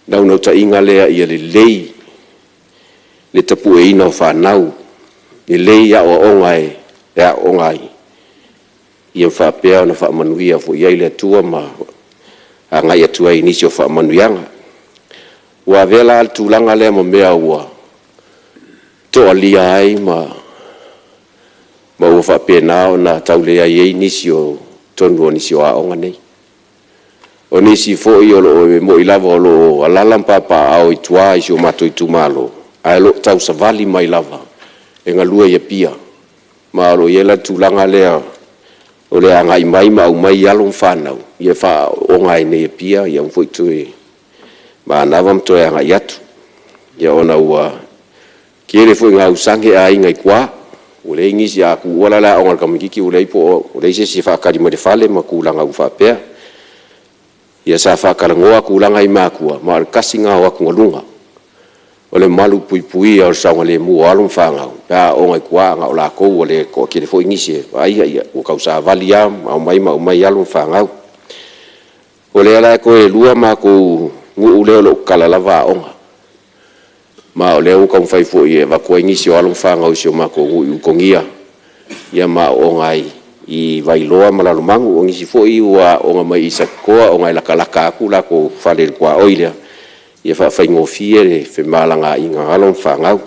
naunautaiga lea ia lelei le tapueina o fanau, lelei aoaoga e aooga ai, ia faapea ona faamanuia foi i ai le Atua ma agai atu ai i nisi o faamanuiaga. Ua avea la le tulaga lea ma mea ua toalia ai ma ua faapena ona tau leai ai nisi o totonu o nisi o aoga nei. O nisi foi e moni lava o lo o alaala ma papaaao i tua i si o matou itumalo, ae o lo o tausavali mai lava e galue i Apia. Ma o lo o i ai la le tulaga lea o le agai mai ma aumai alo ma fanau e faaaooga ai i Apia, aua foi le toe manava ma toe agai atu, ona ua tele foi ina ausage aiga i tua, ua leai nisi, a tuua la le aoga a le tamaitiiti ua leai se isi e faatali mai i le fale ma tulaga uma faapea. Ia sa faatalanoa tulaga ia i matua, ma o le tasi lena o atugaluga, o le malupuipuia o le saogalemu o alo ma fanau pe a aooga i tua, a na o latou ua le toatele foi nisi e vaaia, ua tausavali lava ma omai ma aumai alo ma fanau. O lea la toe 2 matou nuu lea o lo o tatala lava aoga, ma o lea ua taumafai foi e avatu ai nisi o alo ma fanau a si o matou nuu i Ulutogia ma aooga ai i Vailoa ma Lalomanu. O nisi foi ua aooga mai i Satitoa ona e latalata atu o latou fale i le tuaoi lea, ia faafaigofie le femalagaaiga a alo ma fanau.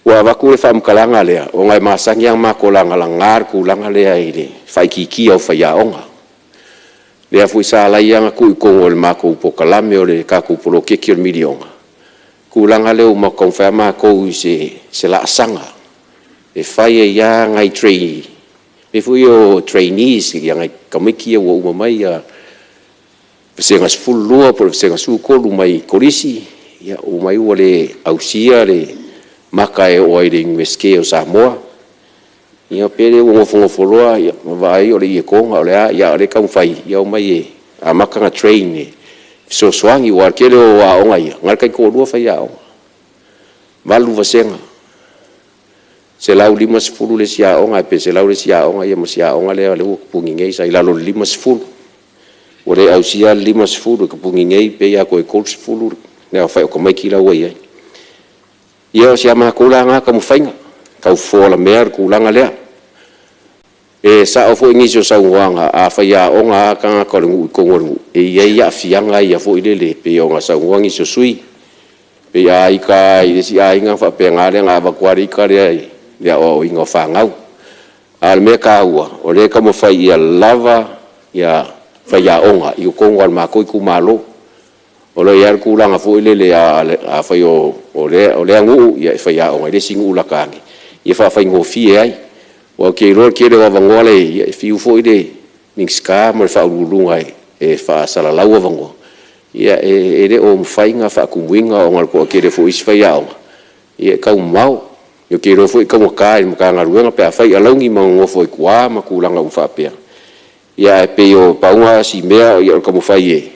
Ua avatu le faamatalaga lea, ona e masani lava ona matou lagalaga le tulaga lea i le faaitiitia o faiaoga. O lea foi sa ala ai ona tuu i totonu o le matou polokalame o le tatou poloketi o le $1miliona, tulaga lea ua taumafai lava matou i se laasaga e fai ai lava nai trainees nai tamaiti ia ua uma mai Vasega 12 po o le Vasega 13 mai Kolisi, omai ua le ausia le maka e oo ai i le Iunivesite o Samoa, ia pei lea ua nofonofo loa ma vaai o le ietoga o le a, a o lea e taumafai ia omai e amata ona train e fesoasoani. Aua o le tele o aoga ia, na o le taitoalua faiaoga, 8 vasega, 150 le isi aoga pe 100 le isi aoga, ia ma si aoga lea ua tapuni nei sa i lalo o le 50. Ua le ausia la le 50 e tapuni nei pei lava toe 30 le aofai o tamaiti la ua i ai. Ia o si a matou la lena taumafaiga, tau fofo alamea le tulaga lea. E sao foi nisi o saunoaga, a faiaoga lava tagata o le nuu i totonu o le nuu, e i ai aafiaga ia foi lele pei ona saunoa nisi o sui usufono. Pei a ita lava i le isi aiga ona faapena lea ona avatu lava le ita lea i le aoaoina o fanau. A o le mea taua, o lea e taumafai ia lava faiaoga i totonu lava o le matou itumalo. O lo o i ai lava le tulaga foi lele, afai o lea nuu e faiaoga i le isi nuu lata ane, ia faafaigofie ai. Aua ou te iloa o le tele o avanoa la e i ai, e fiu foi le Minisita ma le Faauluuluga e faasalalau avanoa, ia e le o mafai ona faatumuina ona o le toatele foi o isi faiaoga, ia e taumamao. Ou te iloa foi e taugata i le Matagaluega pe a fai alauni ma nonofo ai i tua ma tulaga uma faapea, ae pei na pau lena o si mea o le taumafai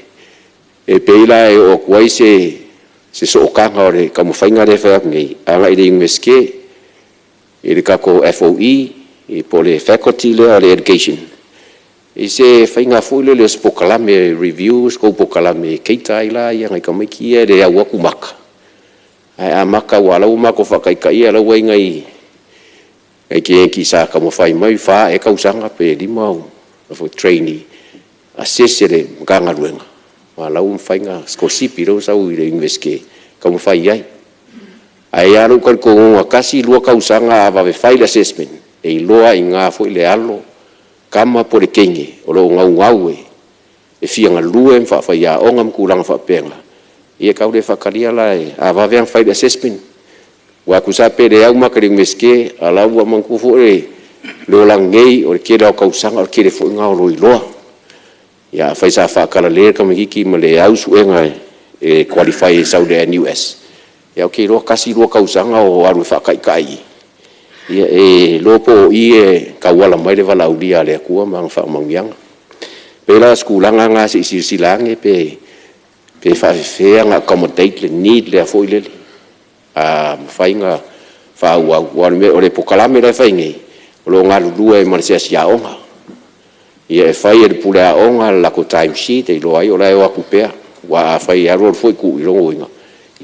E pei la e oo atu ai se sootaga o le taumafaiga lea e fai atu nei agai i le Iunivesite i le tatou FOE po o le Faculty lea o le Education i se faiga foi lele o se polokalame e review se tou polokalame e cater ai la nai tamaiti ia e le au atu maka, ae amata aua o lea ua matou faataitaia o la e ua i ai nai teineitiiti sa taumafai mai, 4 ea tausaga pe 5 o trainee, assess e le Matagaluega, a o la e ua mafai ona sikolasipi, o la e ua sau i le Iunivesite e taumafai i ai. Ae i ai lava lou talitonuga 1, 2 tausaga a vave fai le assessment, e iloa ai i ina foi le alo, tama po o le teine o lo o naunau e fia galue ma faafaiaoga ma tulaga faapena, ia e tau le faatalia la, a vave lava ona fai le assessment, aua tusa lava pe le au maka i le Iunivesite, a o la e ua… Manatua foi le olaga nei, o le tele lava o tausaga o le tele foi lena o loiloa. Ia afai sa faatalale le tamaitiiti ma le au suega e qualify e sau i le NUS, ia ou te iloa 1, 2 tausaga o alu e faataitai i i, ia e iloa po o i e tauala mai le valaaulia a le Atua ma ana faamanuiaga. E pei la o se tulaga lena se i silasila ane pe faapefea ona accommodate le need lea foi lele. A mafai ona faaauau, aua o le polokalame la e fai nei, o lo o galulue ai ma le asiasi aoga. Ia e fai e le pule aoga le latou timesheet e iloa ai o la e o atu pea. Aua afai e alu alu foi tuu, lona uiga,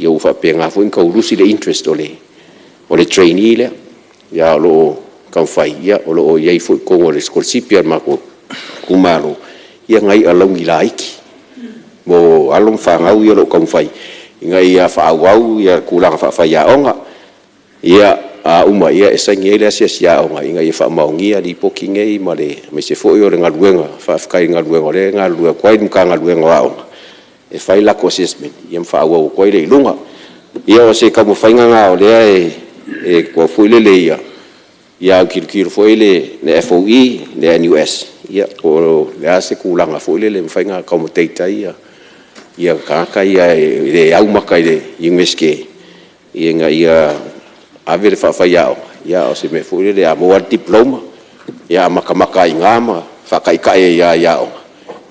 ua faapena foi ona tau lusi le interest o le trainee lea. Ae o lo o taumafai, o lo o i ai foi i totonu o le sikolasipi a le matou itumalo nai alauni laiti mo alo ma fanau ia o lo o taumafai ina ia faaauau tulaga faafaiaoga. Ia, a uma, e saini ai le asiasi aoga ina ia faamaonia lipoti nei aemaise foi o le galuega. Faafetai i le galuega o lea e galulue atu ai le Matagaluega o Aoga e fai latou assessment ma faaauau atu ai lea i luga. Ia o se taumafaiga lena o lea e tuu atu foi lele ia autilotilo foi le FOE, le NUS, po o le a se tulaga foi lele e mafai ona accommodate ai tagata ia e le au maka i le Iunivesite, ina ia ave le faafaiaoga, a o se mea foi lele a maua lava le diploma, ia amatamata lava i ina ma faataitai ai lava i aoga,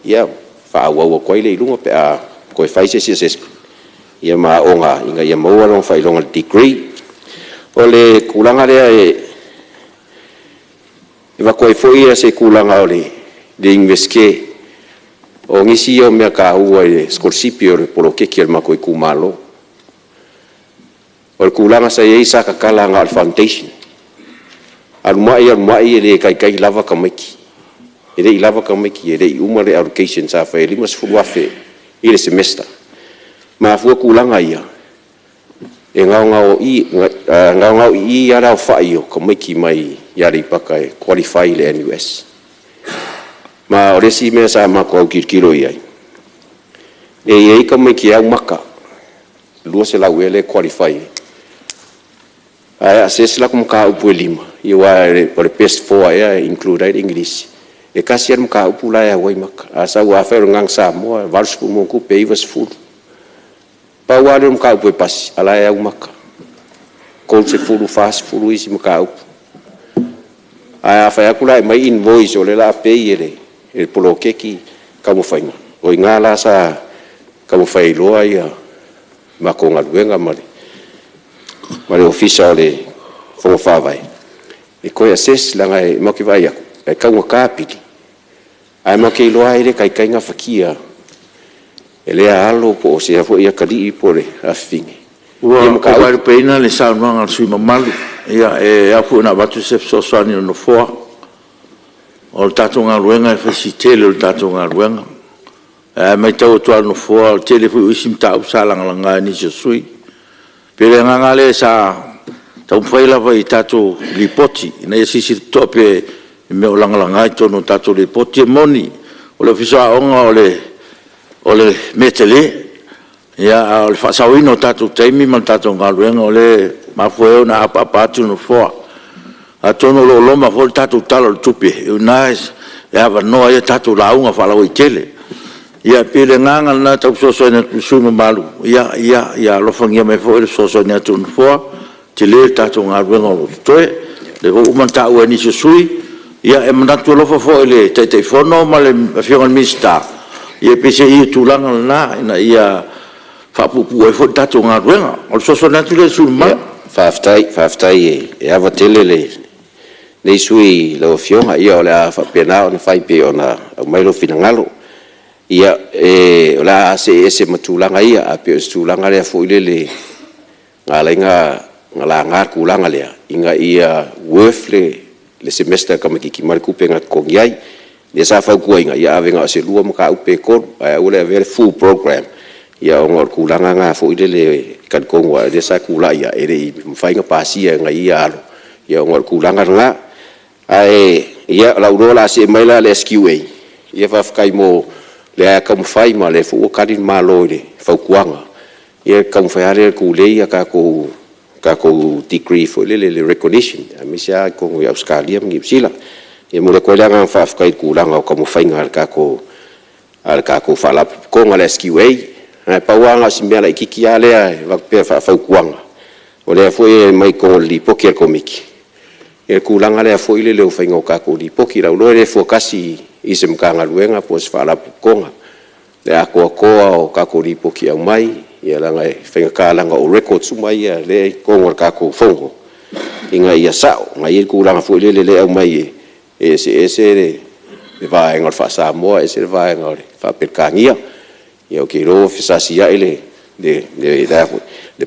ia faaauau atu ai lea i luga pe a toe fai se isi assessment ma aoga ina ia maua lona faailoga degree. O le tulaga lea e avatu ai foi se tulaga o le Iunivesite, o nisi ia o mea taua i le sikolasipi o le poloketi a le matou itumalo. O le tulaga sa i ai sa tatala na o le foundation, alu mai alu mai e le taitai lava tamaiti, e le i lava tamaiti, e le i uma le allocation sa fai e $50,000 i le semester. E mafua tulaga ia, e gaogaoii lava le aofai o tamaiti mai Aleipata e qualify i le NUS. Ma o le isi mea sa matou autilotilo i ai, e i ai tamaiti e au maka, 200 ea lea e qualify ai, ae assess latou mataupu e 5, aua o le best four ea e include ai le Igilisi, e tasi lava le mataupu la e au ai maka. Afai o le Gagana Samoa e 80+, 90. Pau lava lea o le mataupu e pasi, a o la e au maka, 30, 40 isi mataupu. Ae a fai atu la e aumai invoice o lea o le a pay e le poloketi taumafaiga, o i ina la sa taumafai ai loa le matou galuega ma le Ofisa o le Fono Faavae e toe assess, leaga matou te vaai atu e taugata pili, ae matou te iloa lava e le taitai gafatia e lea alo po o si a foi atalii po o le afafine Ua ia mataupu. Ua vaelupeina le saunoaga a le sui usufono mamalu. E ao foi ona avatu se fesoasoani a le Nofoa. O le tatou galuega e fai si tele o le tatou galuega. Ae matau atu lava e le Nofoa, o le tele foi o isi mataupu sa lagalaga e nisi o sui usufono. E pei o le agaga lava lea sa taumafai lava i tatou Lipoti ina ia silasila totoa pea i mea o lagalaga i totonu o tatou Lipoti. E moni o le Ofisa o Aoga o le mea tele, a o le faasaoina o tatou taimi ma le tatou galuega o lea e mafua ai ona apaapa atu le Nofoa. Atonu o lo o loma foi le tatou Tala o le Tupe, o i ina e avanoa ai a tatou lauga faalauaitele. Ia e pei o le agaga lena e tau fesoasoani atu i le sui usufono mamalu, ia alofagia mai foi le fesoasoani atu a le Nofoa, e tele le tatou galuega o lo o totoe. O lea foi ua uma ona taua e nisi o sui usufono. Ia e manatu alofa foi i le Taitaifono ma le Afioga i le Minisita, Ia peiseai o le tulaga lena ina ia faapuupuu ai foi le tatou galuega. O le fesoasoani atu lea i le sui usufono mamalu. Faafetai, faafetai e ava tele lenei sui usufono i lau Afioga. Ia o le a faapena ona fai pei ona aumai lou finagalo. Ia, o le a see ese ma tulaga ia, ae pei o se tulaga foi lele na ala ai ona laga le tulaga lea, ina ia worth le semester a le tamaitiiti mai le tupe na totogi ai. O lea sa fautuaina, ia ave na o se 2 mataupu pe 3, ae aua le avea le full program, ona o le tulaga lena foi lele e talitonu lava o lea sa tulai ae le i mafai ona pasia e nai ia alo, ona o le tulaga lena. Ae o lou iloa o le a see mai la i le SQA, ia faafetai mo lea lava taumafai ma o lea foi ua tali le Malo i le fautuaga, ia le taumafai lava lea e tulei a tatou degree foi lele i le recognition, aemaise lava i totonu o Ausetalia ma Niu Sila. E momoli atu ai le agaga faafetai i le tulaga o taumafaiga a le tatou Faalapotopotoga o le SQA. Ae pau lava na o si mea laitiiti lava lea e avatu pea faafautuaga, o lea foi e aumai i totonu o le Lipoti a le Komiti le tulaga lea foi lele o le faiga o tatou Lipoti. O lou iloa e le fua tasi i se Matagaluega po o se Faalapotopotoga le atoatoa o tatou Lipoti e aumai, leaga e faigata leaga o records uma ia o lea e i totonu o le tatou Fono ina ia sao. Ona e i ai le tulaga foi lele o lea e aumai e eseese le vaega o le faa-Samoa ese le vaega o le faa-Peretania. Ia ou te iloa ua fesaasiai le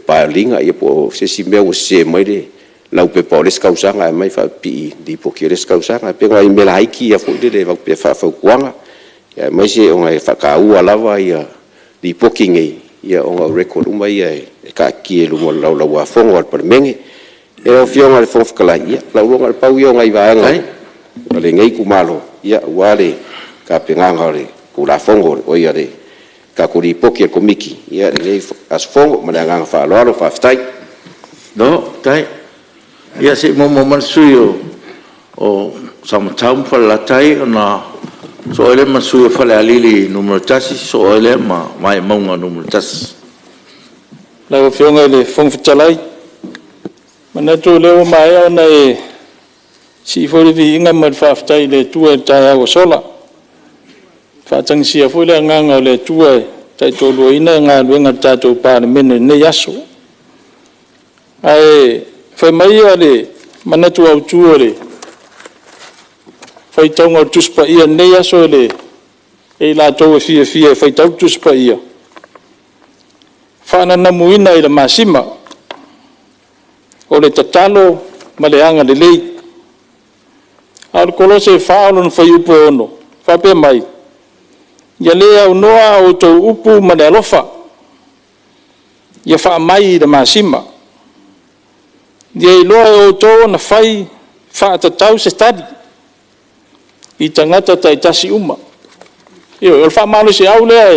Paealiga po o se isi mea ua sese mai le laupepa o le isi tausaga ae aumai faapipii i le lipoti o le isi tausaga. E pei o nai mea laiti ia foi lele e avatu pea faafautuaga, aemaise ona e faataua lava Lipoti nei, ona o record uma ia e taatitia i luma o le Laulau a Fono a le Palemene. Lau Afioga i le Fofoga Fetalai, ia o lou iloa na o le pau ia o nai vaega o lenei itumalo aua le tapenaga o le Tulafono, oi le tatou Lipoti a le Komiti i lenei aso Fono. Ma le agaga faaaloalo faafetai. Malo faafetai. Ia se i muamua mai le sui usufono mo Samatau ma Falelatai ona sosoo ai lea ma le sui usufono mo Falealili 1, sosoo ai lea ma Vaimauga 1. Lau Afioga i le Fofoga Fetalai, e manatu o lea ua maea ona e sii foi le viiga ma le faafetai i le Atua i le taeao ua sola, ua faatagisia foi le Agaga o le Atua e taitoaluaina galuega a le tatou Palemene i lenei aso. Ae fai mai le manatu autu o le faitauga o le Tusi Paia i lenei aso e i latou e fiafia e faitau le Tusi Paia, “Faananamuina i le masima, o le tatalo ma le agalelei.” A o le Kolose 4 lona fuaiupu 6, e faapea mai, “Ia le aunoa a outou upu ma le alofa, ia faamai i le masima. Ia iloa e outou ona fai faatatau se tali i tagata taitasi uma.” Ioe, o le faamalosiau lea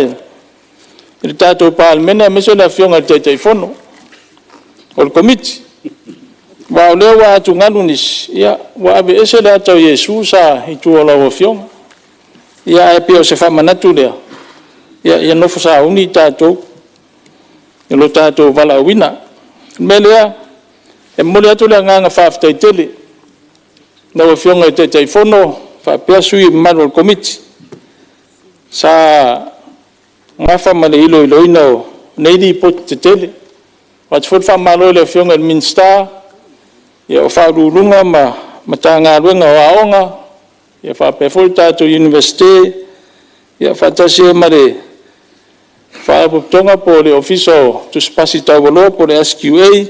i le tatou Palemene aemaise o le Afioga i le Taitaifono o le Komiti. Aua o lea ua atugalu nisi, ia ua aveese le ata o Iesu sa i tua o lau Afioga. Ae pei o se faamanatu lea, ia nofo sauni tatou i lo tatou valaauina. O le mea lea, e momoli atu le agaga faafetai tele i lau Afioga i le Taitaifono faapea sui usufono mamalu o le Komiti sa nafa ma le iloiloina o nei Lipoti tetele. E avatu foi le faamalo i le Afioga i le Minisita, o Ofisa Sili o Pulega ma Matagaluega o Aoga, faapea foi le tatou Iunivesite, faatasi ai ma le Faalapotopotoga po o le Ofisa o Tusi Pasi Taualoa po o le SQA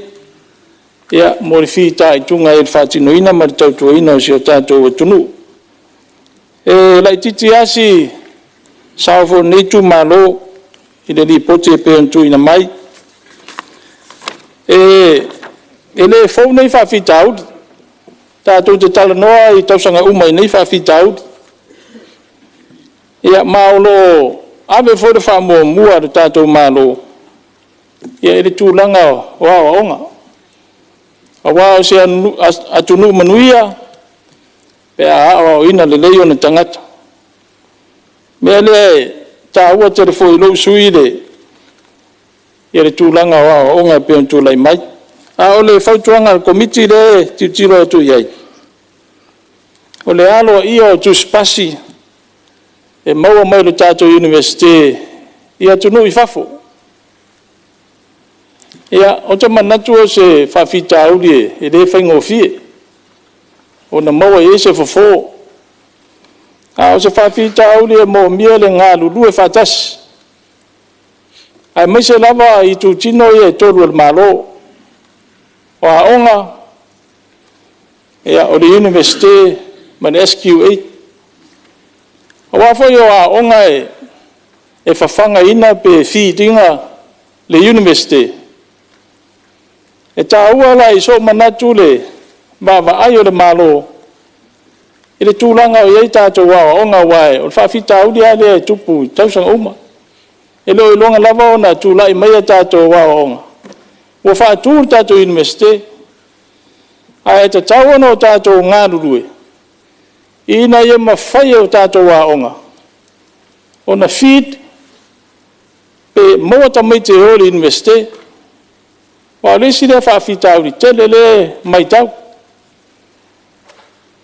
mo le fitaituga ai i le faatinoina ma le tautuaina o si o tatou atunuu. E laitiiti lava si sao foi o lenei itumalo i le Lipoti e pei ona tuuina mai. E le fou nei faafitauli, tatou te talanoa i tausaga uma i nei faafitauli. Ia ma o lo o ave foi le faamuamua a le tatou Malo i le tulaga o aoaoga, aua o se atunuu manuia pe a aoaoina lelei ona tagata. O le mea lea e taua tele foi i lou sui usufono le tulaga o aoaoga e pei ona tulai mai. A o le fautuaga a le Komiti lea e tilotilo atu i ai, o le aloaia o tusipasi. e maua mai i le tatou Iunivesite i atunuu i fafo. Ou te manatu o se faafitauli e le faigofie ona maua i ai se fofo. A o se faafitauli e manaomia le galulue faatasi, aemaise lava itutino ia e 3 o le Malo, o aoga, o le Iunivesite ma le SQA. Aua foi o aoga e fafagaina pe feed ina le Iunivesite. E taua la i sou manatu le vaavaai o le Malo i le tulaga o i ai tatou aoaoga, aua o le faafitauli lava lea e tupu i tausaga uma. E le o iloga lava ona tulai mai a tatou aoaoga ua faatu le tatou Iunivesite. Ae tatau ona tatou galulue ina ia mafai e tatou aoga ona feed pe maua tamaiti e o i le Iunivesite. Aua o le isi lea faafitauli tele lea e matau.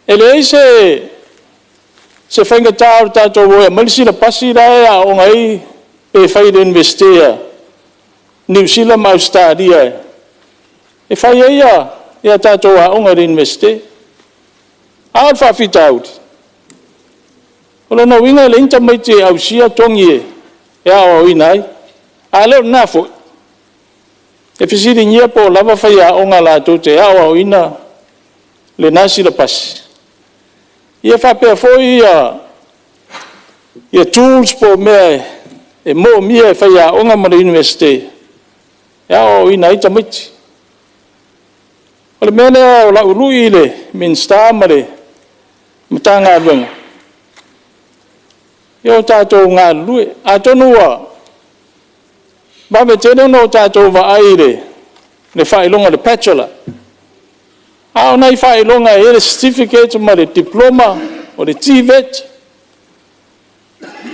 E leai se faigata o le tatou o e aumai le silapasi la e aooga ai pe fai i le Iunivesite a Niu Sila ma Ausetalia e fai ai a tatou aoga i le Iunivesite. A o le faafitauli, o lona uiga e leai ni tamaiti e ausia togi e aoaoina ai. A le o lena foi, e fesiligia po o lava faiaoga latou te aoaoina lena silapasi, ia faapea foi tools po o mea e moomia e faiaoga ma le Iunivesite e aoaoina ai tamaiti. O le mea lea o lau lui i le Minisita ma le Matagaluega, ia o tatou galulue. Atonu ua vave tele ona tatou vaai i le faailoga o le Bachelor, a o nai faailoga e i ai le Certificate ma le Diploma, o le TVET,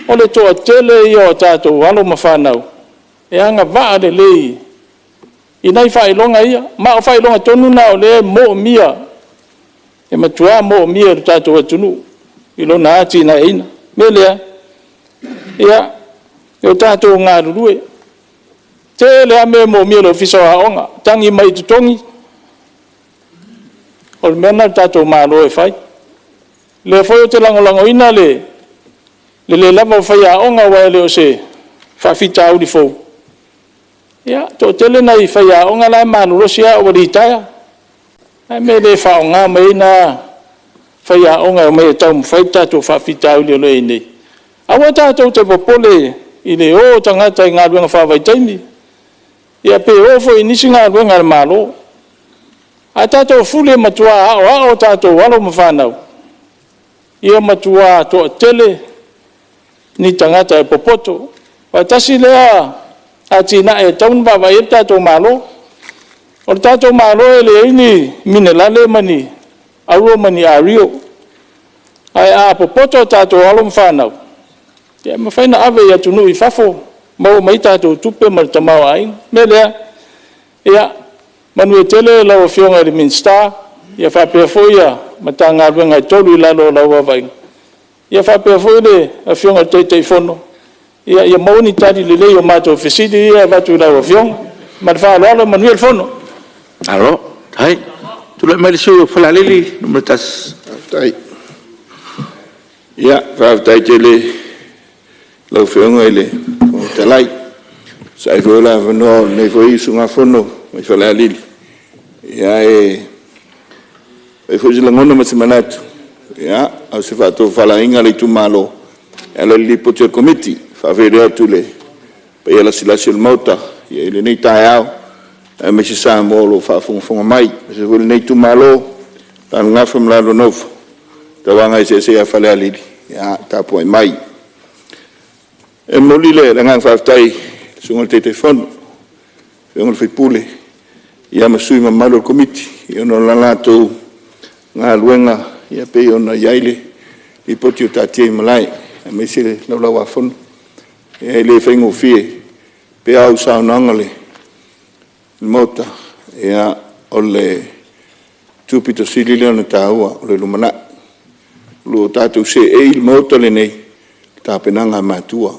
o le toatele ia o tatou alo ma fanau e agavaa lelei i nai faailoga ia. Ma o faailoga tonu na o lea e moomia, e matua moomia e le tatou atunuu i lona atinaeina. O le mea lea, ia tatou galulue. E tele lava mea e moomia e le Ofisa o Aoga, tagi mai i totogi, o le mea lena a le tatou Malo e fai. O lea foi ou te lagolagoina le le lava o faiaoga aua e le o se faafitauli fou. Ia, e toatele nai faiaoga la e malolosi lava a ua litaea. O le a le mea e le faaaoga mai ai na faiaoga e omai e taumafai le tatou faafitauli o lo o i ai nei? Aua tatou te popole i le o o tagata i galuega faavaitaimi, ia pe o foi i nisi galuega a le Malo, ae tatou fuli e matua aoao a tatou alo ma fanau, ia matua toatele ni tagata e popoto. Aua tasi lea atinae e tatau ona vaavaai i ai le tatou Malo. O le tatou Malo e leai ni minerale ma ni auro ma ni ario, ae a popoto a tatou alo ma fanau, e mafai ona ave i atunuu i fafo maua mai ai tatou tupe ma le tamaoaiga. O le mea lea, ia manuia tele lau Afioga i le Minisita faapea foi Matagaluega e 3 i lalo o lau vaavaaiga, ia faapea foi le Afioga i le Taitaifono, ia maua ni tali lelei o matou fesili ia e avatu i lau Afioga. Ma le faaaloalo, manuia le fono. Malo faafetai. Tulai mai le sui usufono mo Falealili 1. Ia, faafetai tele i lau Afioga i le Fofoga Fetalai e tusa ai foi o le avanoa o lenei foi usugafono mai Falealili, e fai ai foi se lagona ma se manatu, a o se faatofalaiga a le itumalo e ala i le Lipoti a le Komiti. E faafeiloai atu i le paia lasilasi o le Maota i lenei taeao, aemaise Samoa o lo o faafogafoga mai. Aemaise foi o lenei itumalo o Lalogafo ma la oulua Nofo, tauaga eseese ia Falealili, ia tapuai mai. E momoli le agaga faafetai i le Susuga i le Taitaifono, le Afioga i le sui usufono ma sui usufono mamalu o le Komiti ona o le latou galuega e pei ona i ai le Lipoti ua taatia i malae aemaise le Laulau-a-Fono. E le faigofie, e pei lava o au saunoaga i le Maota, o le itu aupito sili lea ona taua o le lumanai. O lo o tatou seei i le Maota lenei i le tapenaga a matua.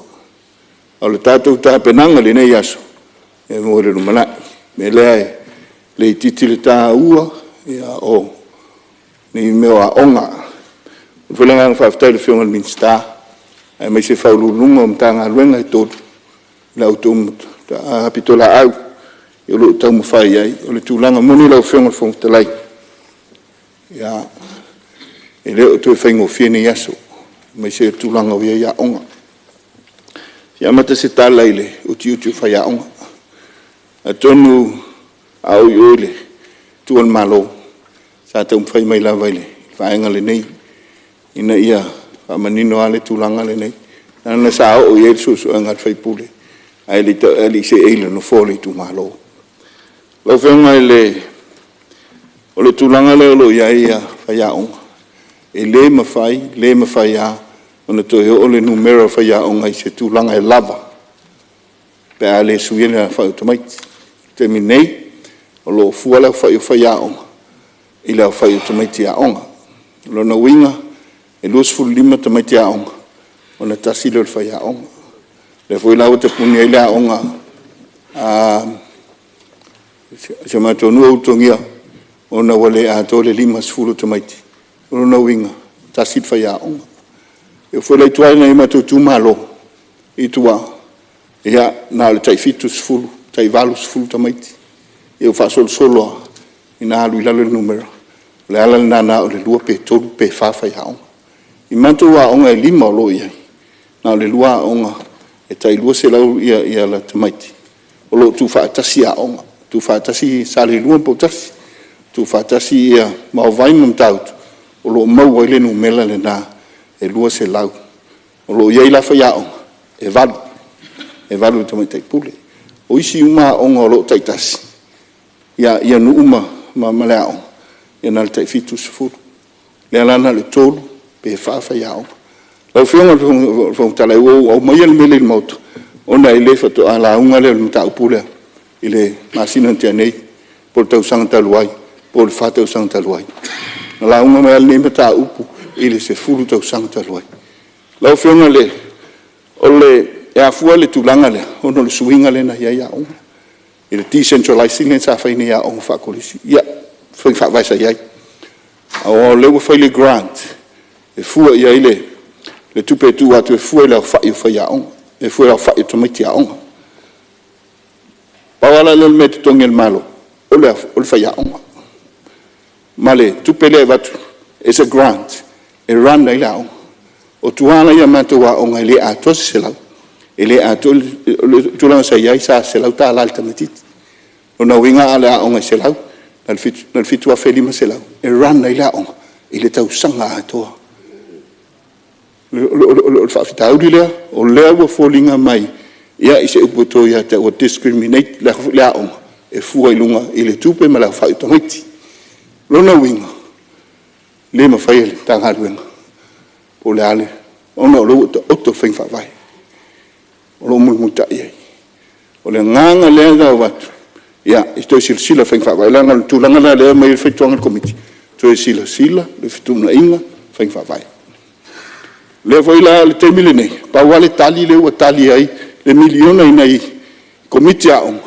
A o le tatou tapenaga i lenei aso, mo le lumanai. O le mea lea e le itiiti le taua o nei mea o aoga. E momoli foi le agaga faafetai i le Afioga i le Minisita aemaise o Ofisa Sili o Pulega o Matagaluega e 3 i la outou pitolaau o lo o taumafai i ai. O le tulaga moni lau Afioga i le Fofoga Fetalai, e le o toe faigofie nei aso, aemaise o le tulaga ua i ai aoga. E fia amata se tala i le utiuti o faiaoga. Atonu a ou i o i tua o le Malo, sa taumafai mai lava i le vaega lenei, ina ia faamanino lava le tulaga lenei, leaga sa oo i ai le suesuega a le sui usufono ae le i seei i le nofoa o le itumalo. Lau Afioga o le tulaga lea o lo o i ai faiaoga, e le mafai, le mafai lava ona toe oo le numera o faiaoga i se tulaga e lava pe a le suia le aofai o tamaiti. O le taimi nei, o lo o fua le aofai o faiaoga i le aofai o tamaiti aoga. O lona uiga, e 25 tamaiti aoga, ona tasi lea o le faiaoga. O lea foi la ua tapuni ai le aoga a si o matou nuu o Ulutogia, ona ua le atoa le 50 o tamaiti. O lona uiga, e tasi le faiaoga. E oo foi la i tua i nai o matou itumalo i tua, ia na o le tai 70, tai 80 tamaiti. Ia ua faasolosolo lava ina alu i lalo le numera. O le ala lena na o le 2 pe 3 pe 4 faiaoga. I matou aoga e 5 o lo o i ai, na o le 2 aoga e tai 200 tamaiti o lo o tuufaatasi aoga, tuufaatasi Saleilua ma Poutasi, tuufaatasi Vaovai ma Matautu, o lo o maua ai le numera lena e 200. O lo o i ai la faiaoga e 8, e 8 i le tamaitai pule. O isi uma aoga o lo o taitasi i nuu ma le aoga, ia na o le tai 70. O lea la na o le 3 pe 4 faiaoga. Lau Afioga i le Fofoga Fetalai, ua ou aumaia le mea lea i le Maota, ona e le faatoa lauga lea i le mataupu lea i le masina na tea nei, po o le tausaga talu ai, po o le 4 tausaga talu ai. Na lauga mai lava lenei mataupu i le 10 tausaga talu ai. Lau Afioga e afua le tulaga lea, ona o le suiga lea na i ai aoga, i le decentralizing lea sa fai nei i aoga faa-Kolisi. Ia, o faiga faavae sa i ai, aua o lea ua fai le grant e fua i ai le tupe e tuu atu e fua i le aofai o faiaoga, e fua i le aofai o tamaiti aoga. Pau lava la lea o le mea e totogi e le Malo, o le faiaoga ma le tupe lea e avatu as a grant e run ai le aoga. O tua la i a matou aoga e le atoa se 100, e le atoa… O le tulaga sa i ai sa $100 i le tamaitiiti. O lona uiga a aoga e 100, na o le $7,500 e run ai le aoga i le tausaga atoa. O le faafitauli lea, o lea ua foliga mai i se upu e to ia te au, ua discriminate le aoga e fua i luga i le tupe ma le aofai o tamaiti. O lona uiga, e le mafaia e le Matagaluega po o le a le… ona o lea ua taoto faiga faavae o lo o mulimulitai i ai. O le agaga lea na avatu, ia toe silasila i faiga faavae, leaga o le tulaga lena o lea e aumai ai le fautuaga a le Komiti, toe silasila i fetuunaiga o faiga faavae. O lea foi la i le taimi lenei, pau lava le tali lea ua tali ai le $1 miliona i nai Komiti a Aoga,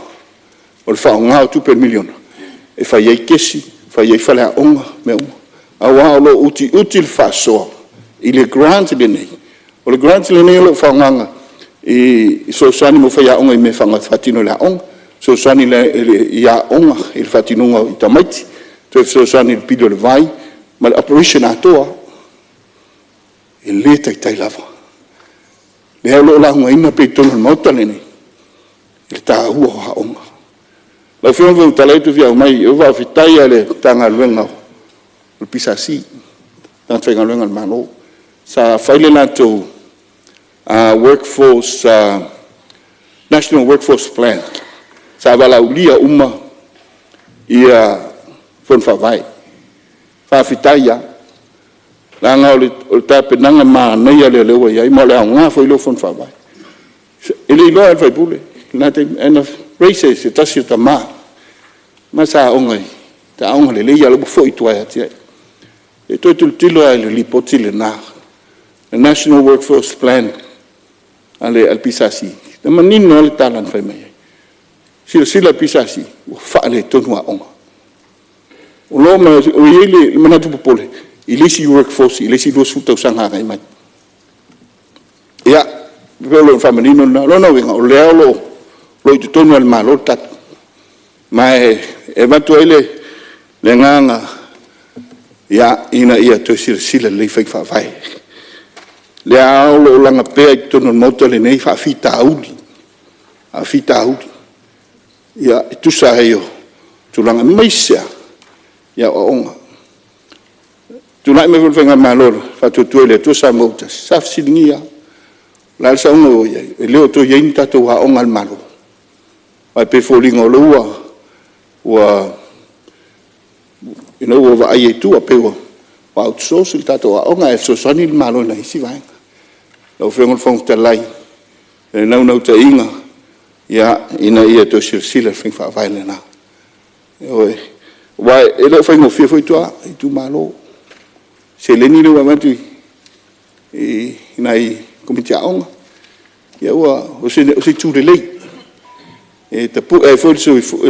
o le faaaoga o tupe i le $1 miliona e fai ai kesi, fai ai faleaoga, mea uma, aua o lo o utiuti le faasoa i le grant lenei. O le grant lenei o lo o faaaogaina e fesoasoani mo faiaoga i mea e faatino i le aoga, fesoasoani i aoga i le faatinoga i tamaiti, toe fesoasoani i le pili o le vai ma le operation atoa lava. E le taitai lava. O lea o lo o laugaina pea i totonu o le Maota lenei le taua o aoga. Lau Afioga i le Fofoga Fetalai ou te fia aumai, e faafetai lava i le Matagaluega o le PSC, tagata faigaluega a le Malo, sa fai le latou National Workforce Plan, sa valaaulia uma Fono Faavae. Faafetai lava, leaga o le tapenaga manaia lea o lea ua i ai, ma o le aoga foi lea o Fono Faavae. E le i iloa lava e le sui usufono i lena taimi, ae na raise e se tasi o tama, ma sa aoga lelei a o la e ua foi i tua ia te au. Se i toe tilotilo lava i le lipoti lena, le National Workforce Plan a le PSC, na manino lava le tala na fai mai ai. Silasila le PSC ua faaletonu aoga. Ua i ai le manatu popole i le isi workforce i le isi 20 tausaga agai mai. Ia, pei o le faamanino lena. O lona uiga, o lea o lo o i totonu lava o le Malo le tali. Ma e avatu ai le agaga, ina ia toe silasila lelei i faiga faavae. O lea lava o lo o laga pea i totonu o le Maota lenei faafitauli, faafitauli e tusa ai o tulaga, aemaise lava i aoaoga. Na tulai mai foi le Faigamalo a le Faatuatua i le Atua Samoa ua Tasi, sa fesiligia lava, o le a le sauga ua i ai? E le o toe i ai ni tatou aoga a le Malo? Aua e pei e foliga o lea ua ina ua vaaia i tua, pei ua out-source le tatou aoga ae fesoasoani le Malo i nai isi vaega. Lau Afioga i le Fofoga Fetalai, o le naunautaiga, ina ia toe silasila i faiga faavae lena. Ioe. Aua e le o faigofie foi tua i itumalo. O seleni lea ua avatu i nai Komiti Aoga, ia o se itu lelei, e tapue ai foi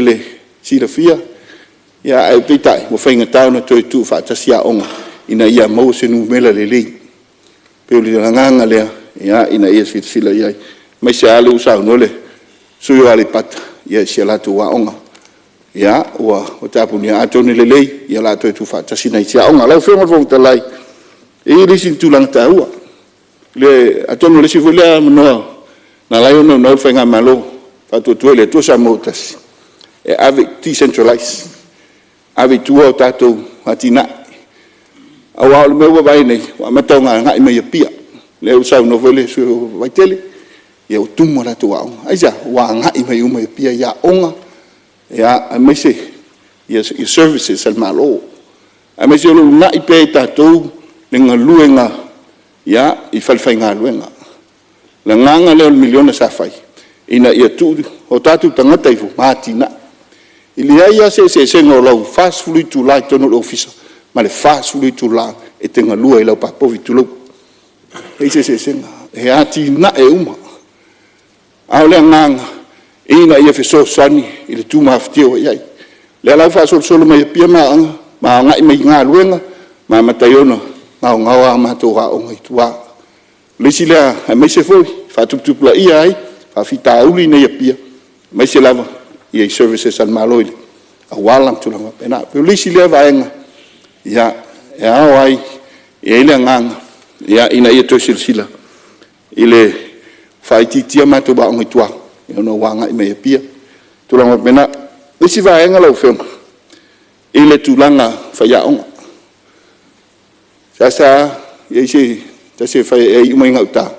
le silafia, ae peitai, ua faigata ona toe tuufaatasi aoga ina ia maua se numera lelei. E pei o le agaga lea ina ia silasila i ai, aemaise lava o lea ua saunoa le sui usufono o Aleipata i si a latou aoga ua tapunia. Atonu e lelei o le a toe tuufaatasi ma isi aoga. Lau Afioga i le Fofoga Fetalai, e i ai le isi tulaga taua, atonu o le isi foi lea avanoa na ala ai ona naunau le Faigamalo Faatuatua i le Atua Samoa ua Tasi, e ave, decentralize, ave i tua a tatou atinae. Aua o le mea ua vaai nei, ua amata ona agai mai i Apia. Lea ua saunoa foi le sui usufono o Vaitele, ia ua tumu a latou aoga. Aisea? Ua agai mai uma i Apia i aoga, aemaise services a le Malo, aemaise o le uunai pea e tatou le galuega i falefaigaluega. O le agaga lea o le miliona sa fai, ina ia tuu o tatou tagata ifo ma atinae. E leai lava se eseesega o lau 40 itula i totonu o le ofisa ma le 40 itula e te galue ai i lau pa povi, tulou. E leai se eseesega, e atinae uma. A o le agaga, ina ia fesoasoani i le tumafatia ua i ai. O lea la ua faasolosolo mai Apia ma agai mai i galuega ma amata ai ona gaogao a matou aoga i tua. O le isi lea, aemaise foi faatuputupulaia ai faafitauli nei i Apia, aemaise lava i services a le Malo i auala ma tulaga faapena. E pei o le isi lea vaega e ao ai, e i ai le agaga ina ia toe silasila i le faaitiitia matou aoga i tua ona ua agai mai i Apia, tulaga faapena. O le isi vaega lau Afioga, i le tulaga o faiaoga. E seasea i ai se tasi e iu mai gauta,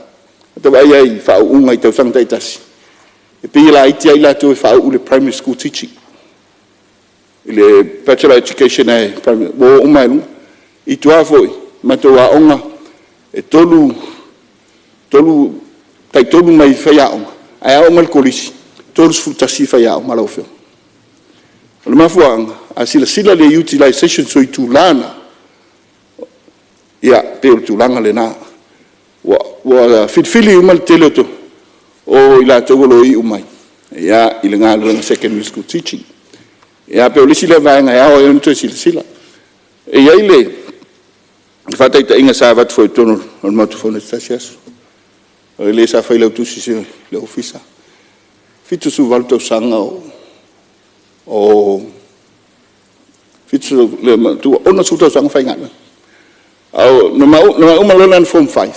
ua ta vaai lava i faauuga i tausaga taitasi, e pei e laiti lava i latou e faauu i le Primary School Teaching, i le Bachelor of Education ua o uma lava i luga. I tua foi i matou aoga, e tai-tolu nai faiaoga, ae a oo mai i le Kolisi, e 31 faiaoga lau Afioga. O le mafuaaga, a silasila i le utilization o itula na, ia, e pei o le tulaga lena. Ua filifili uma le tele o i latou o lo o iu mai i le galuega Secondary School Teaching. Ia pei o le isi lea vaega e ao ai ona toe silasila. E i ai le faataitaiga sa avatu foi i totonu o le Maota Fono i se tasi aso, o le sa failautusi o le Ofisa, 78 tausaga o… le matua, 60 tausaga o faigaluega. Na uma loa lana Form Five,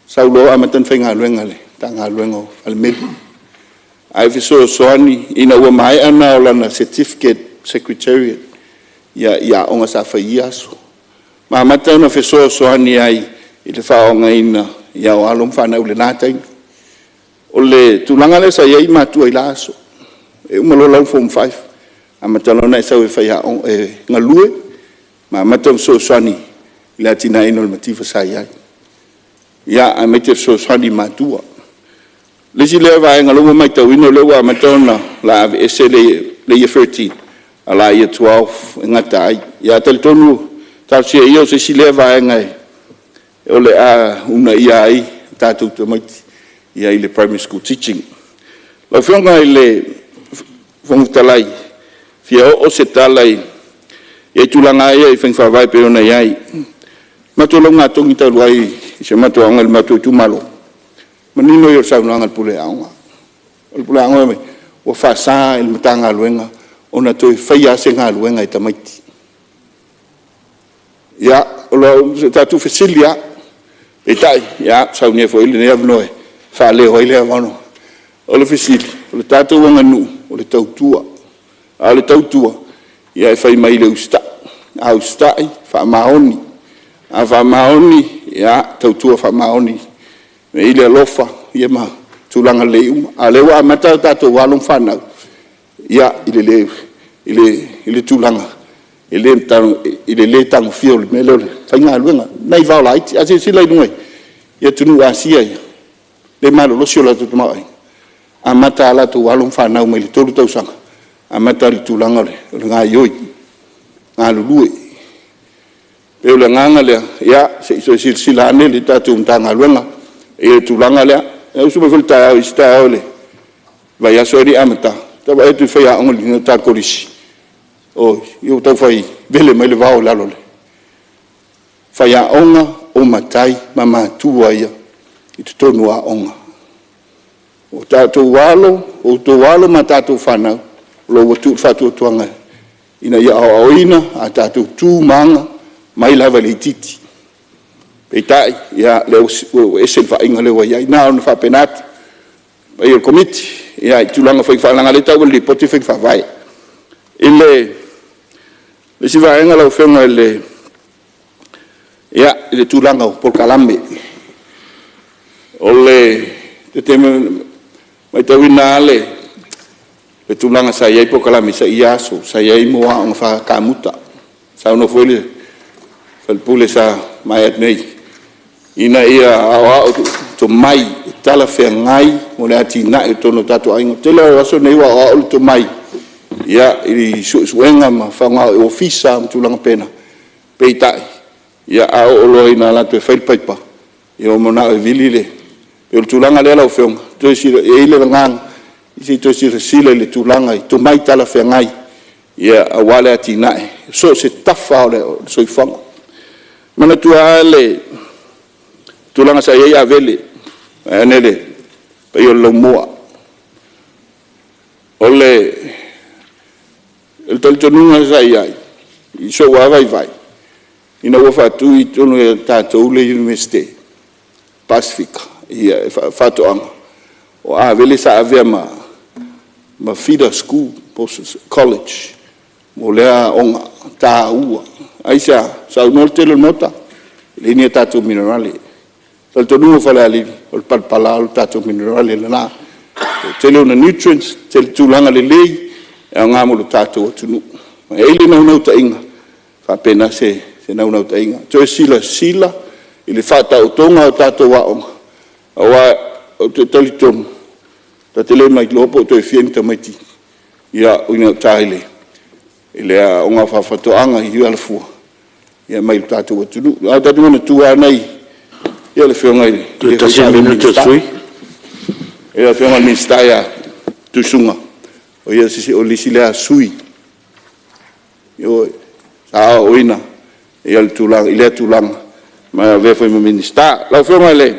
sau loa amata ona faigaluega i le Matagaluega o Falemeli, ae fesoasoani ina ua maea lana Certificate Secretariat i aoga sa fai i ia aso, ma amata ona fesoasoani ai i le faaaoogaina o alo ma fanau i lena taimi. O le tulaga lea sa i ai matua i la aso, e uma loa lau Form Five, amata loa ona e sau e galue ma amata ona fesoasoani i le atinaeina o le mativa sa i ai, aemaise o le fesoasoani i matua. O le isi lea vaega o lea ua matauina o lea ua amata ona aveese le Year 13, ae o le a Year 12 e gata ai. Ae talitonu, talosia ia o se isi lea vaega o le a uunaia ai tatou tamaiti i le Primary School Teaching. Lau Afioga i le Fofoga Fetalai, e fia oo se tala i tulaga lava ia i faiga faavae pei ona i ai. O le matou laugatogi talu ai i si o matou aoga i le matou itumalo, o le manino ia o le saunoaga a le Pule Aoga. O le Pule Aoga fai mai, ua faasa e le Matagaluega ona toe faia lava se galuega e tamaiti. Ia, o le tatou fesili lava, peitai, ua saunia foi lenei avanoa e faaleo ai lea. O le fesili, o le tatou aganuu, o le tautua, a o le tautua, e fai mai i le usitai, a usitai, faamaoni, a faamaoni, ia tautua faamaoni, e i ai le alofa ma tulaga lelei uma. A o lea ua amata tatou alo ma fanau i le tulaga i le le tagofia o le mea lea o le faigaluega, nai vao laiti. A silasila i luga i atunuu o Asia ia, lea e malolosi o latou tamaoaiga, e amata lava o latou alo ma fanau mai le 3 tausaga, amata i le tulaga o le gaoioi, galulue. E pei o le agaga lea, ia se i toe silasila ane le tatou Matagaluega i le tulaga lea. Na ou usu mai foi i le taeao i le isi taeao i le vaiaso ea le i amataga, ou te vaai atu i faiaoga i gauta i le kolisi, oi, ua taufai vele mai le vao i lalo. O faiaoga, o matai ma matua ia i totonu o aoga. O tatou alo, o outou alo ma tatou fanau, o lo o ua tuu le faatuatuaga ina ia aoaoina a tatou tu ma aga mai lava i le itiiti. Peitai, o lea ua ese le vaaiga lea ua i ai. Na ona faapena atu. Le paia o le Komiti, ia i tulaga foi leaga o lea e tau e le Lipoti faiga faavae. I le isi vaega lau Afioga i le tulaga o polokalame. E matauina lava le tulaga sa i ai polokalame i ia aso, sa i ai aoga faakamuta. Saunoa foi le sui usufono sa mavae atu nei, ina ia aoao tomai e talafeagai mo le atinae i totonu o tatou aiga. O le tele lava o aso nei ua aoao le tomai i suesuega ma faaaoga o ofisa ma tulaga faapena, peitai, a oo loa ina alu atu e fai le paipa, ia ua manao e vili le… E pei o le tulaga lea lau Afioga, e i ai le agaga, se i toe silasila i le tulaga i tomai talafeagai aua le atinae i so o se tafa lava o le soifuaga. Manatua lava le tulaga sa i ai Avele, vaeane le paia o le Laumua. O le talitonuga sa i ai i sou lava vaivai, ina ua faatu i totonu ia tatou le Iunivesite o le Pasefika i Faatoaga, o Avele sa avea ma feeder School po o se College mo lea aoga taua. Aisea? Saunoa le toatele o le Maota, e leai ni a tatou minerale. O le talitonuga o Falealili, o le palapala lava o le tatou minerale lena. O le tele o ona nutrients, tele tulaga lelei e aoga mo le tatou atunuu. E i ai le naunautaiga, e faapena se naunautaiga, toe silasila i le faataotoga o tatou aoga, aua ou te talitonu, ta te le ma iloa po o toe fia ni tamaiti e o i gauta i le aoga faafatoaga i Alafua mai le tatou atunuu. Ae tatou te manatua lava nai… ia le Afioga i le Toe tasi le minute o le sui usufono. Le Afioga i le Minisita ia Tuisuga, o ia o le isi lea sui sa aoaoina i lea tulaga ma avea foi ma Minisita. Lau Afioga e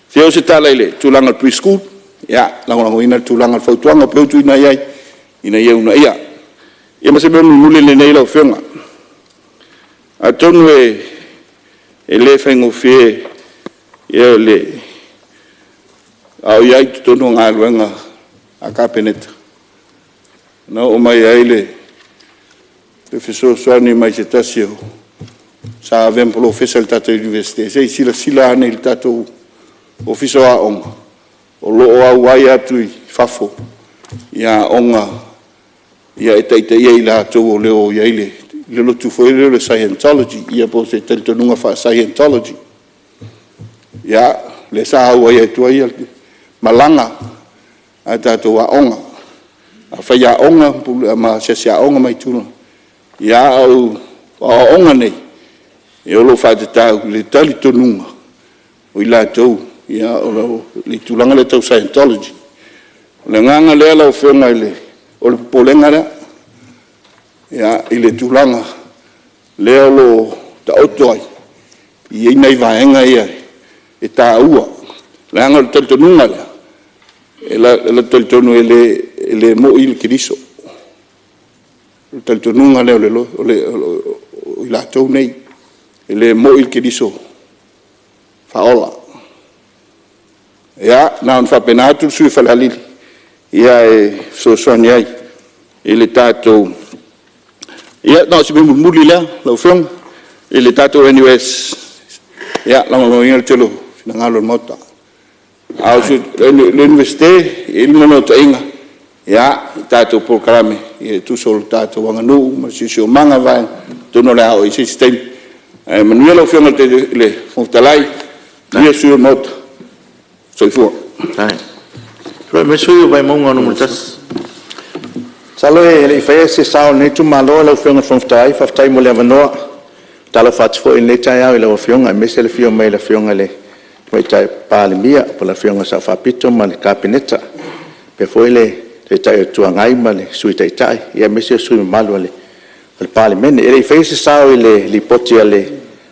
fia oo se tala i le tulaga o le Pre-School, ia, e lagolagoina le tulaga o le fautuaga e pei ona tuuina i ai ina ia uunaia. Ia ma se mea mulimuli lenei lau Afioga, atonu e le faigofie a o i ai i totonu o galuega a le Kapeneta, na oo mai ai le fesoasoani mai se tasi sa avea ma Polofesa i le tatou Iunivesite, se i silasila ane i le tatou Ofisa o Aoga, o lo o auai atu i fafo i aoga e taitaia i latou o lo o i ai le lotu foi lea o le Scientology po o se talitonuga faa-Scientology. Ia, lea sa auai atu ai malaga a tatou aoga, a faiaoga ma asiasi aoga mai tua, a o aoaoga nei, o lo o faatatau i le talitonuga o i latou o le tulaga lea tau Scientology. O le agaga lea lau Afioga, o le popolega lea i le tulaga lea o lo o taoto ai, e i ai nai vaega ia e taua, leaga o le talitonuga lea, o le talitonuga e le moni le Keriso. O le talitonuga lea o i latou nei, e le moni le Keriso faaola. Ia, na ona faapena atu le sui usufono o Falealili e fesoasoani ai i le tatou... Ia na o si mea mulimuli lea lau Afioga, i le tatou NUS, ia e lagolagoina le tele o finagalo o le Maota. A o le Iunivesite, e i ai le naunautaiga i tatou polokalame e tusa o le tatou aganuu ma le siosiomaga, atonu o le a oo i ai se isi taimi. Ae manuia lau Afioga i le Fofoga Fetalai, manuia sui usufono o le Maota. Soifua. Tulai mai le sui usufono mo Vaimauga 1. Masalo a o le i faia se sao o lenei itumalo lau Afioga i le Fofoga Fetalai, faafetai mo le avanoa. E faatalofa atu foi i lenei taeao i lau Afioga aemaise le afio mai o le Afioga i le Tamaitai Palemia po o le Afioga i le Sao Faapito ma le Kapeneta, faapea foi le Taitai o le Itu Agai ma le Sui Taitai, aemaise o sui usufono mamalu o le Palemene. Ae le i faia se sao i le Lipoti a le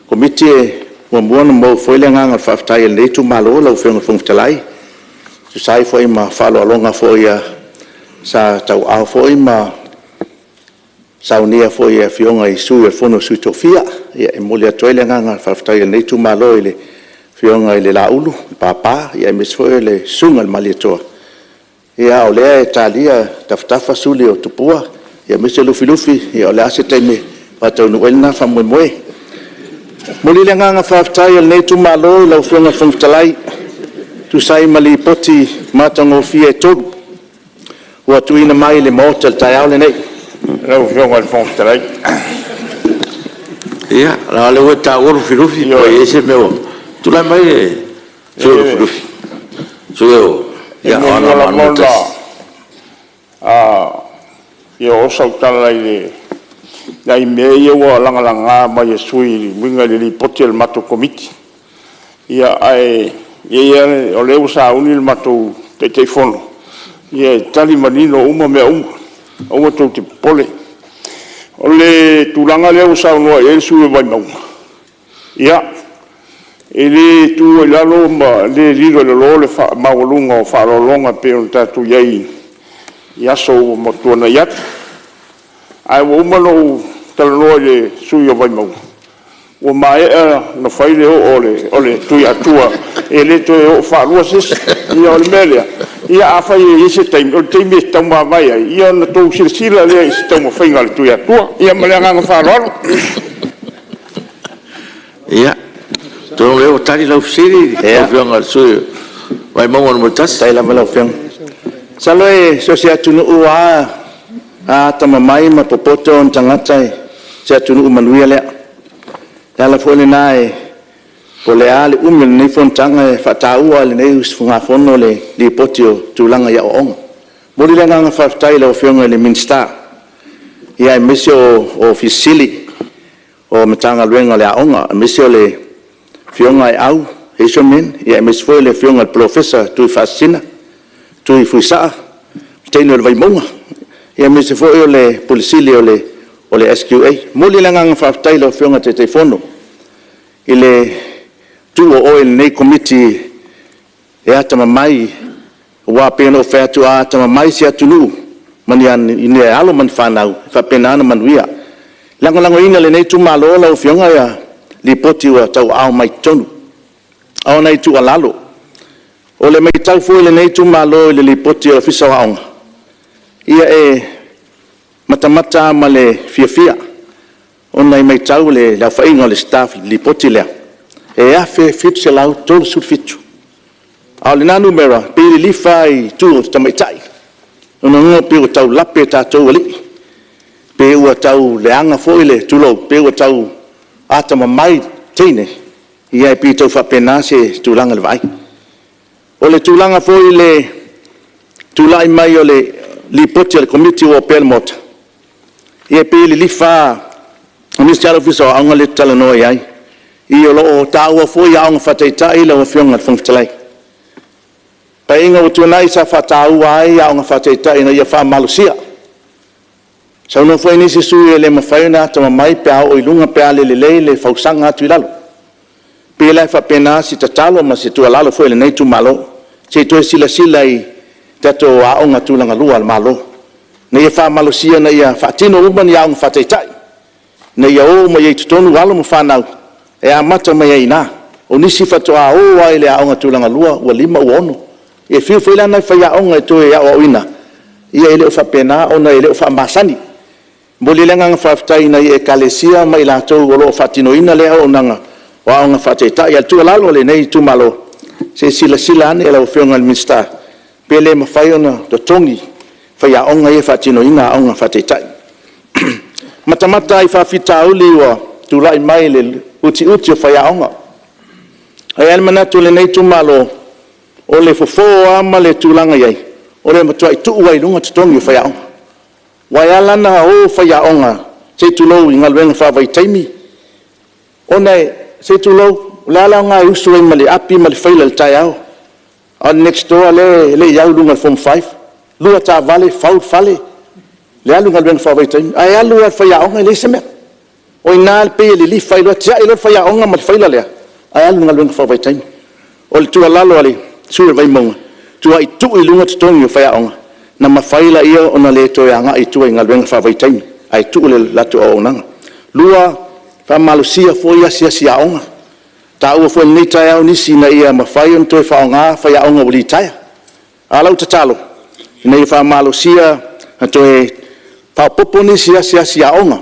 Komiti, e muamua ona momoli foi le agaga faafetai o lenei itumalo lau Afioga i le Fofoga Fetalai, e tusa ai foi ma faaaloaloga foi sa tauaao foi ma saunia foi e Afioga i sui o le Fono a Sui Tofia. E momoli atu ai le agaga faafetai o lenei itumalo i le Afioga ia Laulu Papa aemaise foi o le Susuga i le Malietoa, a o lea e talia i tafatafa suli o Tupua aemaise Lufilufi. Ia o le a se taimi e faataunuu ai lena faamoemoe. E momoli le agaga faafetai o lenei itumalo i lau Afioga i le Fofoga Fetalai e tusa ai ma Lipoti matagofie e 3 ua tuuina mai i le Maota i le taeao lenei. Lau Afioga i le Fofoga Fetalai… Ia, leaga o lea ua e taua Lufilufi pe ua i ai se mea ua… Tulai mai le sui usufono mo Lufilufi. E muamua lava ona fia oo sau tala i nai mea ia ua lagalaga mai e sui usufono e uiga i le Lipoti a le matou Komiti. Ae o lea ua sauni le matou Taitaifono e tali manino uma mea uma, aua tou te popole. O le tulaga lea ua saunoa i ai le sui usufono o Vaimauga, ia, e le tuua i lalo ma le lilo i lalo le maualuga o faaaloaloga pei ona tatou i ai i aso ua tuanai atu. Ae ua uma ona ou talanoa i le sui usufono o Vaimauga, ua maea ona fai le oo a le Tuiatua, e le toe oo faalua se isi. Ia o le mea lea, afai e i ai se taimi, o le taimi e taumavae ai, ia ona outou silasila lea i se taumafaiga a le Tuiatua. Ia ma le agaga faaaloalo. Ia, atonu o lea ua tali lau fesili lau Afioga i le sui usufono mo Vaimauga 1. Faafetai lava i lau Afioga. Masalo so o se atunuu lava a atamamai ma popoto ona tagata, o se atunuu manuia lea. O le ala foi lena po o le a le umi o lenei fonotaga, e faataua lava e lenei usugafono le Lipoti o le tulaga i aoaoga. E momoli le agaga faafetai i lau Afioga i le Minisita, aemaise o Ofisa Sili o le Matagaluega o Aoga, aemaise o le Afioga Aeau Hazelman aemaise foi o le Afioga i le Polofesa Tuifaasisina Tui Fuisaa, le teine o le Vaimauga, aemaise foi o le Ofisa Sili o le SQA. E momoli le agaga faafetai i lau Afioga i le Taitaifono i le tuu o oe i lenei Komiti e atamamai, aua pei ona ou fai atu, a atamamai se atunuu i alo ma ni fanau, e faapena ona manuia. E lagolagoina e lenei itumalo lau Afioga Lipoti ua tauaaoina mai i totonu. A o nai tuualalo, o le matau foi a lenei itumalo i le Lipoti a le Ofisa o Aoga, ia e matamata lava ma le fiafia, ona e matau i le aofaiga o le staff i le Lipoti lea, e 1,737. A o lena numera, e pei e lilifa lava i itu o tamaitai. O lona uiga pei ua tau lape e tatou alii, pe ua tau leaga foi le… tulou, pe ua tau atamamai teine, ia e pei e tau faapena se tulaga i le vaai. O le tulaga foi i le tulai mai o le Lipoti a le Komiti ua opea i le Maota, ia e pei e lilifa lava, aemaise lava le Ofisa o Aoga lea ou te talanoa i ai. I o lo o taua foi aoga faataitai lau Afioga i le Fofoga Fetalai. Paeaiga ua tuanai sa faataua ai Aoga Faataitai ina ia faamalosia. Saunoa foi nisi sui usufono e le mafai ona atamamai pe a oo i luga pe a le lelei le fausaga atu i lalo. E pei la e faapena se tatalo ma se tuualalo foi a lenei itumalo, se i toe silasila i tatou aoga tulagalua a le Malo, ina ia faamalosia ina ia faatino uma ni aoga faataitai, ina ia o uma ai i totonu alo ma fanau e amata mai ai i ina. O nisi faatoa o lava i le aoga tulagalua ua 5 ua 6. E fiu foi la nai faiaoga e toe aoaoina, ia e le o faapena ona e le o faamasani. E momoli ai le agaga faafetai i nai Ekalesia ma i latou o lo o faatinoina lea auaunaga o aoga faataitai. A o le tuualalo a lenei itumalo, se i silasila ane lau Afioga i le Minisita pe le mafai ona totogi faiaoga ia e faatinoina aoga faataitai. E matamata lava i faafitauli ua tulai mai i le utiuti o faiaoga. Ae i ai lava le manatu o lenei itumalo, o le fofo lava ma le tulaga e i ai, o le matuai tuu lava i luga totogi o faiaoga. Aua e ala ona o faiaoga se i tulou i galuega faavaitaimi, ona se i tulou, o le a le aoga e usu ai ma le api ma le faila i le taeao, a o le next door lea e le i au i luga i le Form 5, lua taavale fau le fale, le alu i galuega faavaitaimi, ae alu lava i le faiaoga e leai se mea. O i ina e pei e lilifa ai loa, tiai loa le faiaoga ma le faila lea, ae alu i galuega faavaitaimi. O le tuualalo a le sui usufono o le Vaimauga, matuai tuu i luga totogi o faiaoga, ona mafai lea ona le toe agai i tua i galuega faavaitaimi, ae tuu le latou auaunaga. Lua, faamalosia foi asiasi aoga. Ua taua foi i lenei taeao nisi ina ia mafai ona toe faaaoga faiaoga ua litaea. A o lau tatalo, ina ia faamalosia ma toe faaopoopo nisi asiasi aoga,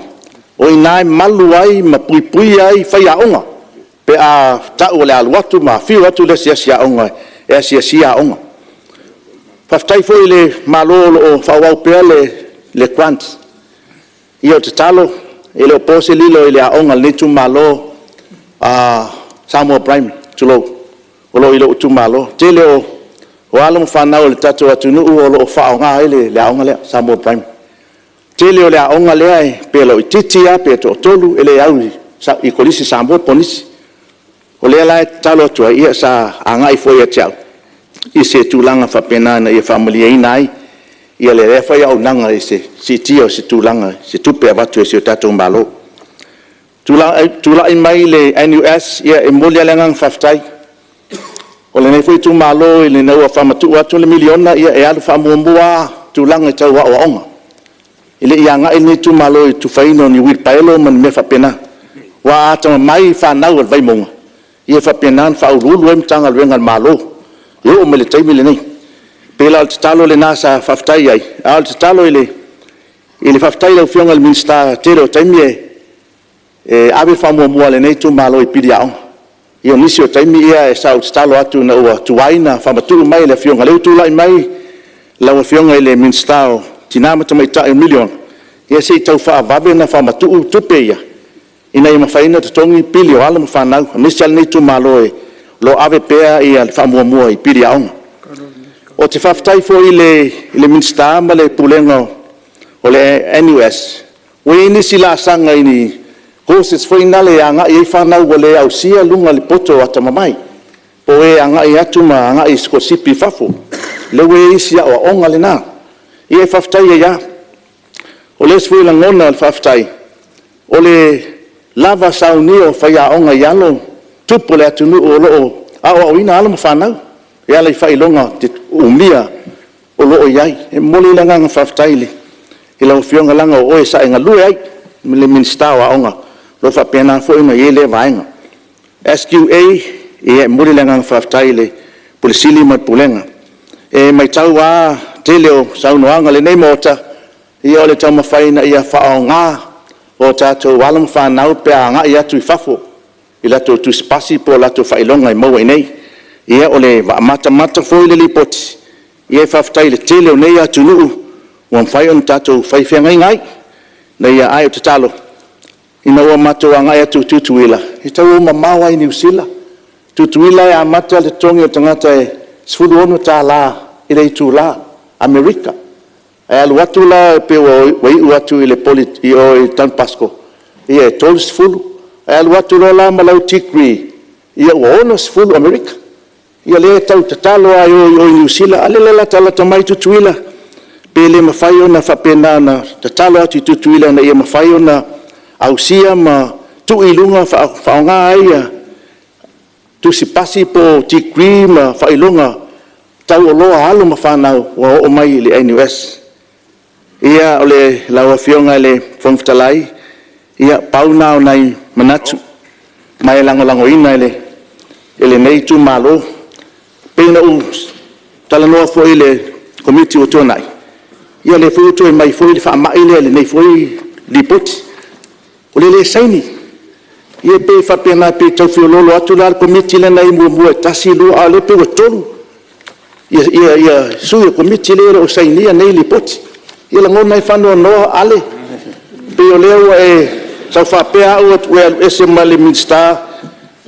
o i ina e malu ai ma puipuia ai faiaoga pe a tau o le a alu atu ma afio atu le asiasi aoga e asiasia aoga. Faafetai foi i le Malo o lo o faaauau pea le grant. Ia o le tatalo, e le o po se lilo i le aoga a lenei itumalo Samoa Primary, tulou, o lo o i lou itumalo. O le tele o alo ma fanau a le tatou atunuu o lo o faaaoga ai le aoga lea o le Samoa Primary. O le tele o le aoga lea pe laitiiti lava pe toatolu, e le au i le Kolisi Samoa po o nisi. O lea la e tatalo atu ai, ia sa agai foi ia te au i se tulaga faapena ina ia faamalieina ai lea foi auaunaga i le siitia o se tulaga o se tupe e avatu e si o tatou Malo. Tulai mai le NUS, ia e momoli lava le agaga faafetai. O lenei foi itumalo ina ua faamatuu atu le $1 miliona, ia e alu faamuamua lava tulaga tau aoaoga. E le i agai lenei itumalo i le tufaina o ni uilipaelo ma ni mea faapena, aua a atamamai fanau a le Vaimauga, ia e faapena ona faauluulu i ai Matagaluega a le Malo e oo mai i le taimi lenei. E pei la o le tatalo lena sa faafetai ai, a o le tatalo i le faafetai i lau Afioga i le Minisita i le tele o taimi e ave le faamuamua a lenei itumalo i pili aoga. Ia o nisi o taimi sa ou tatalo atu ina ua tuai ona faamatuu mai e le Afioga, o lea ua tulai mai lau Afioga i le Minisita o Tina ma Tamaitai i le $1 miliona, ia se i tau faavave ona faamatuu tupe ia, ina ia mafai ona totogi pili o alo ma fanau, aemaise lava lenei itumalo o lo o ave pea le faamuamua i pili aoga. Ou te faafetai foi i le Minisita ma le Pulega o le NUS, ua i ai nisi laasaga i ni courses foi na e agai i ai fanau ua le ausia luga o le poto atamamai, po o e agai atu ma agai i sikolasipi i fafo. O lea ua i ai isi aoaoga na, ia e faafetai ai lava. O le isi foi lagona o le faafetai, o le lava saunia o faiaoga i alo ma tupu o le atunuu o lo o aoaoina alo ma fanau e ala i faailoga umia o lo o i ai. E momoli ai le agaga faafetai i lau Afioga, leaga o oe sa e galue ai ma le Minisita o Aoga, o lo o faapena foi ona i ai lea vaega. SQA, ia e momoli le agaga faafetai i le Ofisa Sili o Pulega ma le Pulega. E matau lava i le tele o saunoaga a lenei Maota, ia o le taumafai ina ia faaaoga o tatou alo ma fanau pe a agai atu i fafo i latou tusipasi po o latou faailoga e maua i inei. Ia o le matamata foi i le Lipoti, ia e faafetai i le tele o nei atunuu ua mafai ona tatou fai feagaiga ai. Ae o le tatalo, ina ua matou agai atu i Tutuila, e tau o mamao lava i Niu Sila. Tutuila e amata le totogi o le tagata e $16 i le itula Amerika. Ae alu atu la pei ua iu atu i o i le Don Bosco, ia e 30. Ae alu atu loa la ma lau degree, ia ua $60 Amerika. Ia lea e tau tatalo lava e o i Niu Sila, a o lea e latalata mai Tutuila, pe le mafai ona faapena ona tatalo atu i Tutuila ina ia mafai ona ausia ma tuu i luga ma faaaoga ai tusipasi po o degree ma faailoga taualoa a alo ma fanau ua oo mai i le NUS. Ia lau Afioga i le Fofoga Fetalai, ia pau na o nai manatu, ma e lagolagoina e lenei itumalo. E pei ona ou talanoa foi i le Komiti ua tuanai, ia o lea foi ua toe aumai foi le faamai lea i lenei foi Lipoti, o le le saini. Ia e pei e faapena, e pei e tau feoloolo atu la le Komiti lea na i ai muamua e 1, 2, a o lea e pei ua 3 sui o le Komiti lea e le o sainia nei Lipoti. Ia e lagona ai le faanoanoa Ale, e pei o lea ua e tau faapea au ua e alu ese ma le Minisita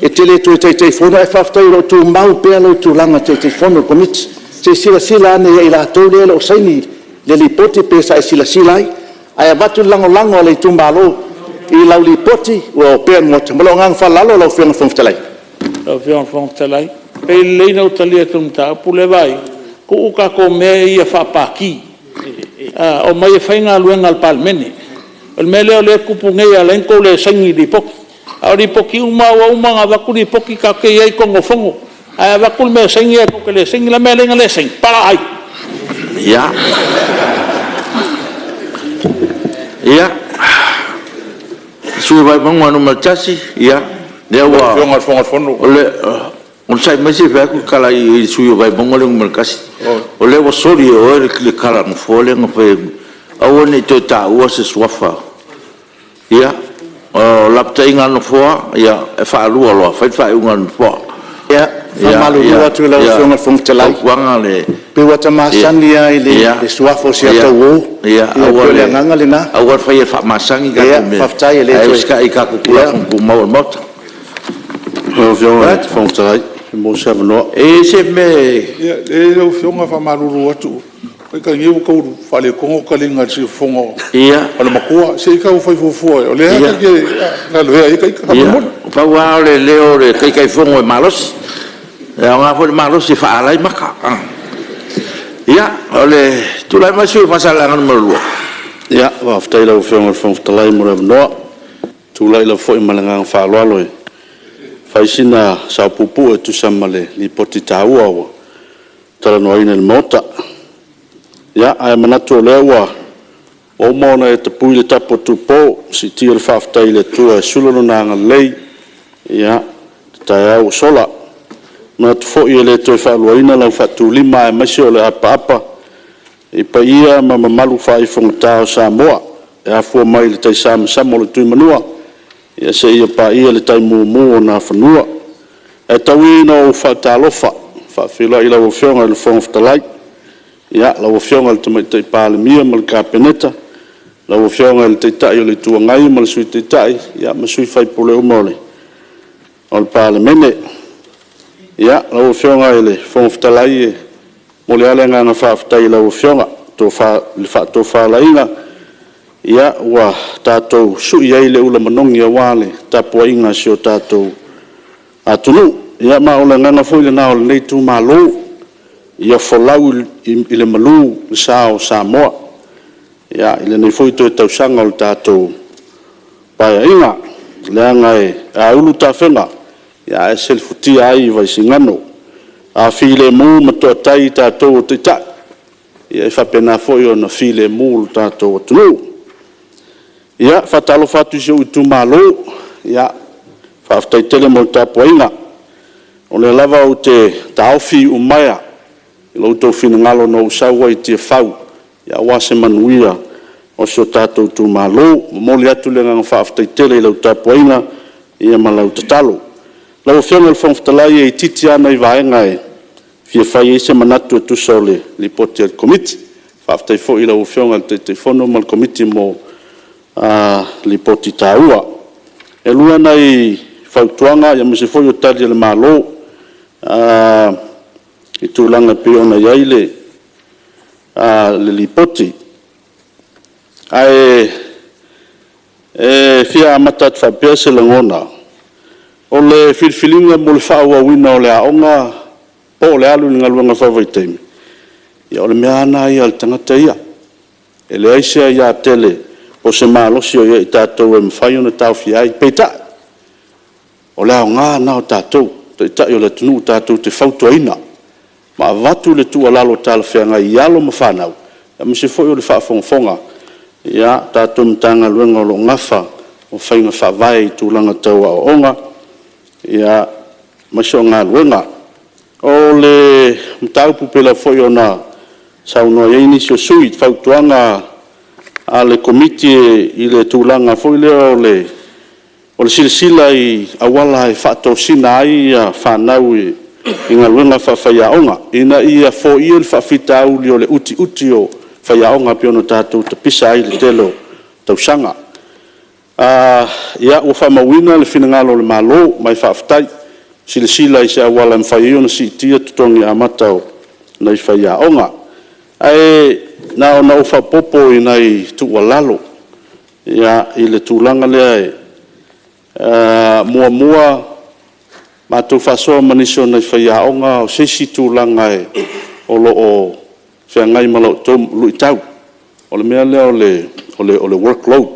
e te le toe Taitaifono, ae faafetai o lo o tumau pea lou tulaga Taitaifono o le Komiti. Se i silasila ane ia i latou ia e le o saini le Lipoti pe sa e silasila ai. Ae avatu le lagolago a le itumalo i lau Lipoti ua opea i le Maota. Ma lou agaga faaaloalo lau Afioga i le Fofoga Fetalai. Lau Afioga i le Fofoga Fetalai, e pei e lelei ona ou tali atu i le mataupu lea Vaai, tuu tatou mea ia faa-Pati, omai e fai galuega a le Palemene. O le mea lea e tupu nei e ala ai ona outou le saini i Lipoti. A o Lipoti uma lava ua uma ona avatu Lipoti tatou te i ai i totonu o Fono. Ae avatu le mea e saini ae tou te le saini. O le a le mea e ala ai ona le saini? Palaa ai. Ia, le sui usufono mo Vaimauga 1, ia, lea ua... Lau Afioga i le Fofoga o le Fono… Onosai mai se i fai atu le tala i le sui usufono mo Vaimauga 1. O lea ua soli e oe le tala a le Nofoa lea na fai atu, aua ne i toe taua se suafa. Ia, o lapataiga a le Nofoa, e faalua loa fai le faaiuga a le Nofoa. Ia, e faamalulu atu i lau Afioga i le Fofoga Fetalai, pei ua ta masani lava i le suafa o si ata uo. Ia pei o le agaga lena. Aua le faia faamasani tatou mea, ae usitai i tatou Tulafono Tumau a le Maota. Lau Afioga i le Fofoga Fetalai, pe maua se avanoa. E i ai se mea e... Leai lau Afioga e faamalulu atu, ita nei ua tau faaletonu le taliga i le siufofoga o le matua. Se i tau fai fuafua, o lea ta te lavea ai ita faamolemole. Ia, pau lava o le leo o le Taitaifono e malosi. E aoga foi le malosi e faaala ai mata. Ia, tulai mai le sui usufono mo Faasaleleaga 2. Ia, faafetai i lau Afioga i le Fofoga Fetalai mo le avanoa. E tulai lava foi ma le agaga faaaloalo e fai sina sao puupuu e tusa ma le Lipoti taua ua talanoaina e le Maota. Ia, ae manatu o lea ua uma ona e tapui le tapu a tupo, siitia le faafetai i le Atua e sula Lona agalelei i le taeao ua sola. E manatu foi e le toe faaluaina lau faatulima aemaise o le apaapa i paia ma mamalu faaifogata o Samoa, e afua mai i le taisamasama o le Tuimanua seia paia le tai mumu o Nafanua. Ae tau ia ina ou faatalofa ma faafeiloai i lau Afioga i le Fofoga Fetalai, lau Afioga i le Tamaitai Palemia ma le Kapeneta, lau Afioga i le Taitai o le Itu Agai ma le Sui Taitai ma sui usufono uma o le Palemene. Lau Afioga i le Fofoga Fetalai, e momoli lava le agaga faafetai i lau Afioga i le faatofalaiga ua tatou sui ai le ula manogi aua le tapuaiga a si o tatou atunuu. Ia ma o le agaga foi lena o lenei itumalo, ia folau i le malu le sa o Samoa i lenei foi toe tausaga o le tatou Paeaiga, leaga a ulu tafega, ae selefutia ai Vaisigano. A filemu ma toatai i tatou o Taitai, e faapena foi ona filemu lo tatou atunuu. E faatalofa atu i si ou itumalo, faafetai tele mo le tapuaiga. O lea lava ou te taofi iumaea i lo outou finagalo na ou sau ai i Tiafau aua se manuia o si o tatou itumalo. E momoli atu le agaga faafetai tele i lau tapuaiga ma lau tatalo. Lau Afioga i le Fofoga Fetalai, e itiiti lava nai vaega e fia fai i ai se manatu e tusa o le Lipoti a le Komiti. Faafetai foi i lau Afioga i le Taitaifono ma le Komiti mo Lipoti taua. E 2 nai fautuaga aemaise foi o Tali a le Malo i tulaga e pei ona i ai le Lipoti. Ae fia amata atu faapea se lagona, o le filifiliga mo le faaauauina o le aoga po o le alu i le galuega faavaitaimi, ia o le mea lava lena a le tagata ia. E leai se aia tele po o se malosi o i ai ia i tatou e mafai ona taofia ai. Peitai, o le aoga lena o tatou o Taitai o le atunuu tatou te fautuaina ma avatu le tuualalo talafeagai i alo ma fanau, aemaise foi o le faafogafoga a tatou Matagaluega o lo o nafa ma faiga faavae i tulaga tau aoaoga, aemaise o galuega. O le mataupu pei foi ona saunoa i ai nisi o sui usufono i fautuaga a le Komiti i le tulaga foi lea o le silasila i auala e faatosina ai fanau i galuega faafaiaoga, ina ia foia le faafitauli o le utiuti o faiaoga pei ona tatou tapisa ai i le tele o tausaga. Ia, ua faamauina le finagalo o le Malo, ma e faafetai. E silasila i se auala e mafai ai ona siitia totogi amata o nai faiaoga. Ae na ona ou faaopoopo i nai tuualalo i le tulaga lea. Muamua, matou faasoa ma nisi o nai faiaoga, o se isi tulaga o lo o feagai ma la outou luitau, o le mea lea o le workload,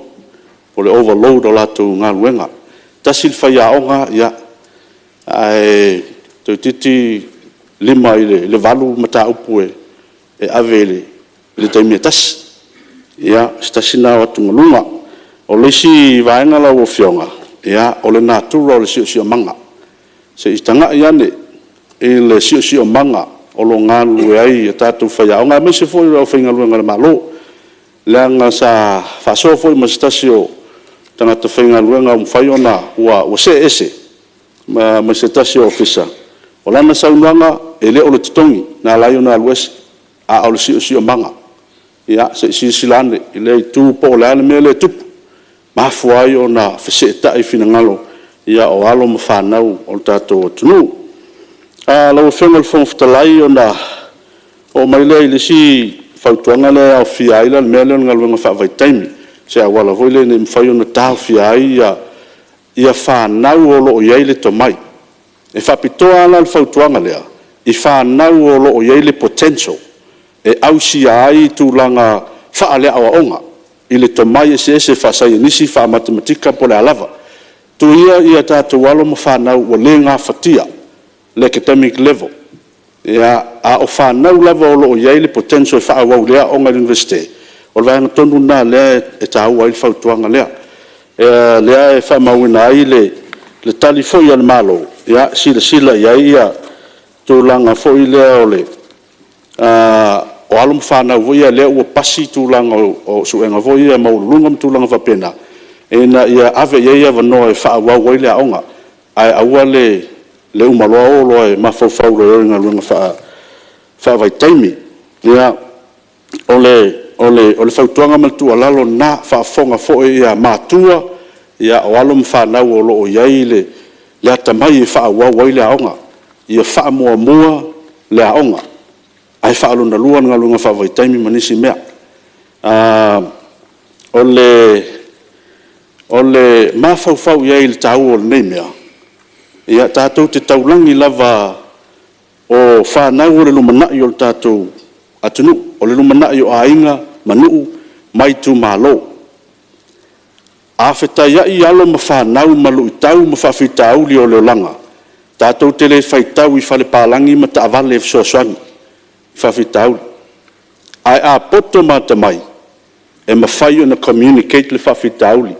o le overload o latou galuega. E tasi le faiaoga ae toeitiiti 5 i le 8 mataupu e ave i le taimi e tasi. Ia, o se tasi lena o atugaluga. O le isi vaega lau Afioga, o le natura o le siosiomaga. Se i tagai ane i le siosiomaga o lo o galulue ai tatou faiaoga, aemaise foi o le aufaigaluega a le Malo, leaga sa faasoa foi ma se tasi o tagata faigaluega ua see ese mai se tasi o Ofisa, o lana saunoaga, e le o le totogi na ala ai ona alu ese, a o le siosiomaga. Ia se i silasila ane i lea itu po o le a le mea lea e tupu, ua mafua ai ona feseetai finagalo o alo ma fanau o le tatou atunuu. Lau Afioga i le Fofoga Fetalai ona oo mai lea i le isi fautuaga lea e aofia ai le mea lea o le galuega faavaitaimi, i se auala foi lea ina ia mafai ona taofia ai fanau o lo o i ai le tomai. E faapitoa lava la le fautuaga lea i fanau o lo o i ai le potential e ausia ai tulaga faale-aoaoga i le tomai eseese faasaienisi, faamatematika po o le a lava. Tuu ia a tatou alo ma fanau ua le gafatia le academic level, a o fanau lava o lo o i ai le potential e faaauau lelei aoaoga i le Iunivesite, o le vaega tonu lena o lea e taua ai le fautuaga lea. O lea e faamauina ai le tali foi a le Malo, e silasila i ai tulaga foi lea o alo ma fanau foi ia lea ua pasi tulaga o suega foi ia maualuluga ma tulaga faapena, ina ia ave i ai avanoa e faaauau ai le aoga, ae aua le uma loa o loa e mafaufau loa i galuega faavaitaimi. Ia, o le fautuaga ma le tuualalo lena, faafofoga foi matua, o alo ma fanau o lo o i ai le atamai e faaauau ai le aoga, ia faamuamua le aoga, ae faalonalua le galuega faavaitaimi ma nisi mea. O le mafaufau i ai i le taua o lenei mea, ia tatou te taulagi lava o fanau o le lumanai o le tatou atunuu, o le lumanai o aiga ma nuu ma itumalo. A fetaiai alo ma fanau ma luitau ma faafitauli o le olaga, tatou te le faitau i fale palagi ma taavale e fesoasoani i faafitauli. Ae a poto ma atamai, e mafai ona communicate le faafitauli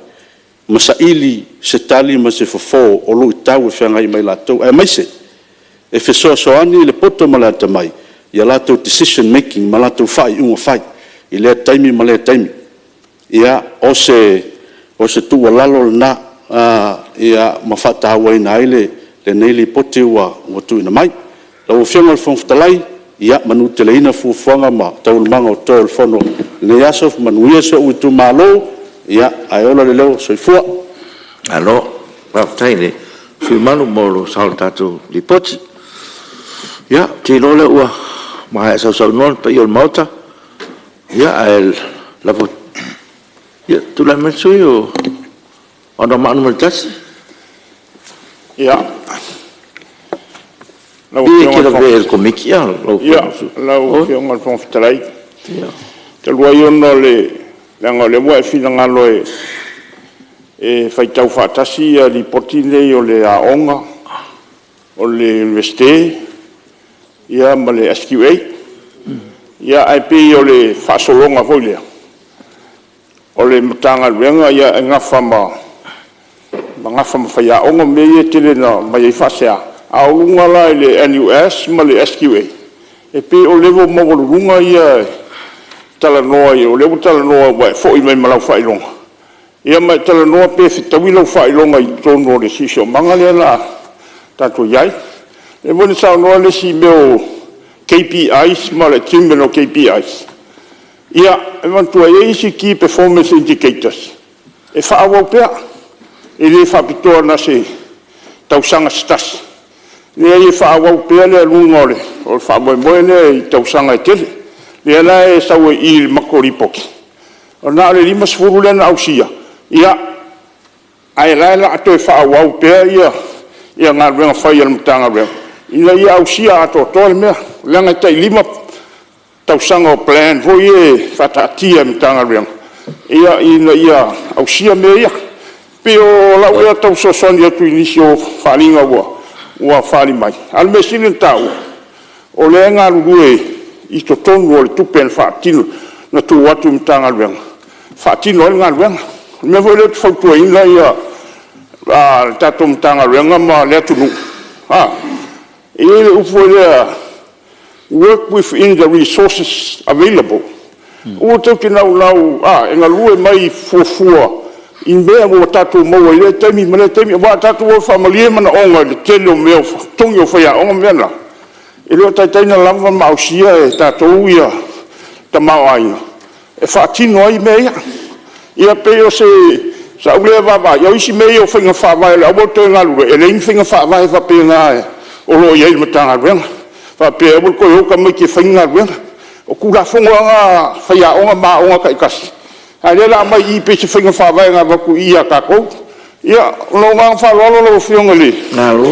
ma saili se tali ma se fofo o luitau e feagai ma i latou, aemaise e fesoasoani le poto ma le atamai i a latou decision making ma latou faaiuga fai i lea taimi ma lea taimi. Ia, o se tuualalo lena ma faatauaina ai lenei Lipoti ua tuuina mai. Lau Afioga i le Fofoga Fetalai, ia manuteleina fuafuaga ma taualumaga o totoe o le Fono i lenei aso, manuia si ou itumalo, ae ola le leo. Soifua. Malo faafetai i le sui usufono mamalu mo lou sao i le tatou Lipoti. Ia, ou te iloa o lea ua maea sausaunoa le paia o le Maota, ae lafo atu… Ia, tulai mai le sui usufono mo Anoamaa 1. Ia, lau Lau Afioga i le Fofoga Fetalai, talu ai ona leaga o lea ua e finagalo e faitau faatasi Lipoti nei o le aoga, o le Iunivesite ma le SQA. Ia, ae pei o le faasologa foi lea, o le Matagaluega e nafa ma faiaoga ma mea ia e tele ina aumai ai faasea, a o luga la i le NUS ma le SQA, e pei o level maualuluga ia e talanoa ai, o lea ua talanoa ua e foi mai ma lau faailoga, ia ma e talanoa pe fetaui lau faailoga i totonu o le siosiomaga lea o le a tatou i ai. O lea foi na saunoa le isi i mea o KPIs ma le achievement o KPIs, ia, e manatua e i ai isi Key Performance Indicators e faaauau pea, e le faapitoa na o se tausaga se tasi, e leai e faaauau pea le aluga o le faamoemoe lea i tausaga e tele. O lea la e sau ai i i i le matou Lipoti, na o le 50 lea na ausia, ae o la e o le a toe faaauau pea galuega fai a le Matagaluega ina ia ausia atoatoa le mea, leaga e tai 5 tausaga o plan foi ia e faataatia e le Matagaluega ina ia ausia mea ia. E pei o lau lea tau fesoasoani atu i nisi o faaaliga ua faaali mai, a o le mea sili ona taua, o lea e galulue i totonu o le tupe na faatino na tuu atu i le Matagaluega e faatino ai le galuega. O le mea foi lea ou te fautuaina le tatou Matagaluega ma le atunuu, e i ai le upu foi lea, work within the resources available. Aua tou te naunau e galue mai fuafua i mea ua tatou maua i lea taimi ma lea taimi. Aua a tatou o e faamalie manaoga i le tele o mea o totogi o faiaoga ma mea na, e le o taitai ona lava ma ausia e tatou le tamaoaiga e faatino ai mea ia. Ia pei o sau lea vaavaai, o isi mea ia o faiga faavae o le a aua le toe galulue, e leai ni faiga faavae faapena o lo o i ai i le Matagaluega, faapea e aua le toe o tamaiti e fai ni galuega. O Tulafono lava na a faiaoga ma aoga taitasi, a o lea o le a aumai i i pei se faiga faavae na avatu i i ia tatou. Ia, ma lou agaga faaaloalo lau Afioga i le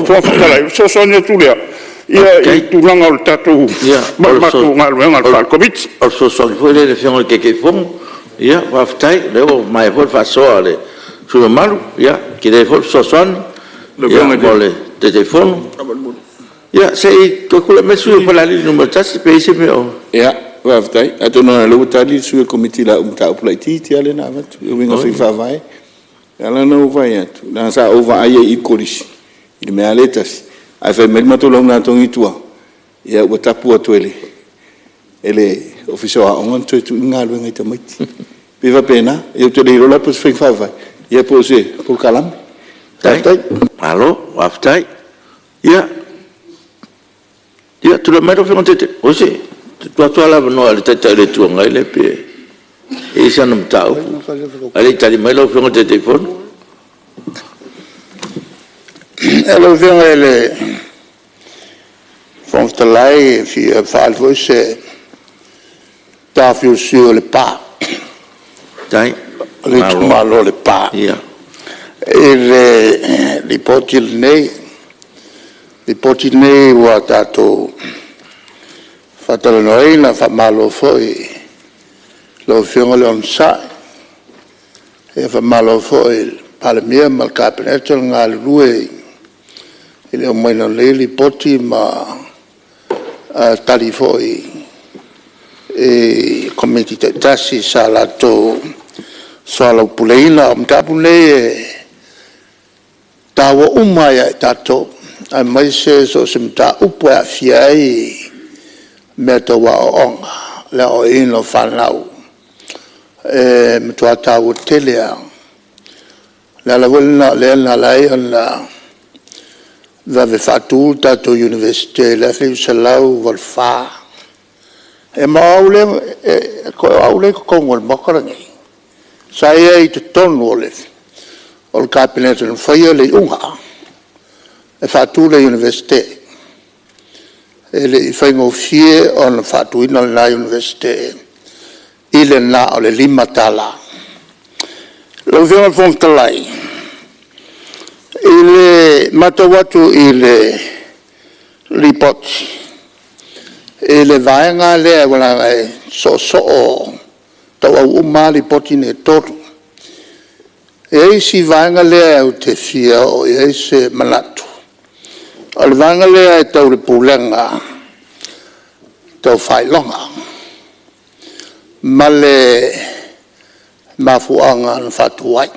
Fofoga Fetalai, o le fesoasoani atu lea i le tulaga o le tatou galuega faale-Komiti. O le fesoasoani foi lea i le Afioga i le Taitaifono. Faafetai o lea ua maea foi le faasoa a le sui usufono mamalu, e tele foi le fesoasoani mo le Taitaifono. Ia se i toe tulai mai le sui usufono mo Falealili 1 pe i ai se mea o… Ia, faafetai. Atonu lava o lea ua tali le sui usufono o le Komiti i lau mataupu laitiiti lava lea na avatu e uiga i faiga faavae. E ala ona ou fai atu, leaga sa ou vaai ai i i i le Kolisi i le mea lava lea e tasi, ae fai mai le matou laumea i tua, ia ua tapu atu e le Ofisa o Aoga ona toe tuu ni galuega i tamaiti. E pei e faapena. Ia ou te le iloa la po o se faiga faavae ia po o se polokalame. Faafetai. Malo faafetai. Ia, tulai mai lau Afioga i le Taitai… Oi se i tuu atu lava le avanoa i le Taitai o le Itu Agai lea pe i ai sana mataupu ae le i tali mai lau Afioga i le Taitaifono. Lau Afioga i le Fofoga Fetalai e fia faaali foi se taofi o le sui usufono o Lepa, o le itumalo o Lepa i le Lipoti lenei. O le Lipoti lenei ua tatou faatalanoaina, faamalo foi i lau Afioga le onosai, faamalo foi i le Palemia ma le Kapeneta le galulue i le aumaiga o nei Lipoti ma tali foi i Komiti taitasi sa latou soalaupuleina. O mataupu nei e taua uma lava ia i tatou, aemaise so o se mataupu e aafia ai mea tau aoaoga, le aoaoina o fanau, e matua taua tele lava. O le ala foi lena o lea na ala ai ona vave faatu le tatou Iunivesite i le 1984. Ma o au lea, toe o au lea e i totonu o le Maota lenei sa i ai i totonu o le Kapeneta na faia le iuga e faatu le Iunivesite. E le i faigofie ona faatuina lena Iunivesite i le na o le $5. Lau Afioga i le Fofoga Fetalai, i le matau atu i le Lipoti i le vaega lea aua leaga e soosoo tauau uma lava Lipoti nei e 3. E i ai si vaega lea ou te fia oo i ai se manatu, o le vaega lea tau le Pulega Tau Faailoga ma le mafuaaga na faatu ai.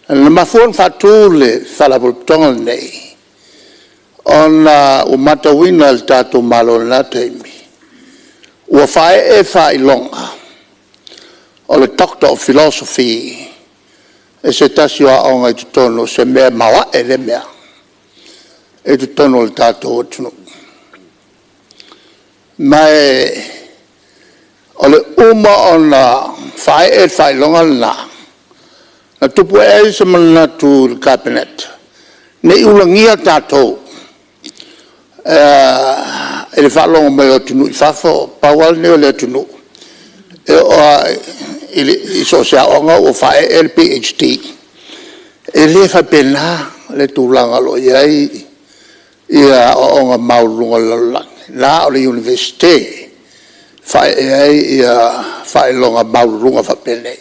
Na mafua ona faatu le Faalapotopotoga lenei, ona ua matauina e le tatou Malo i lena taimi, ua faaee faailoga o le Doctor of Philosophy e se tasi o aoga i totonu o se mea e maoae lea mea i totonu o le tatou atunuu. Ma o le uma ona faaee le faailoga lena, na tupu ae ai se manatu i le Kapeneta, ne i ulagia tatou i le faalogo mai o atunuu i fafo, pau lava lenei o le atunuu e oo lava i so o se aoga ua faaee le PhD. E le faapena le tulaga o lo o i ai aoaoga maualuluga o le lalolagi, na o le Iunivesite e faaee ai faailoga maualuluga faapenei.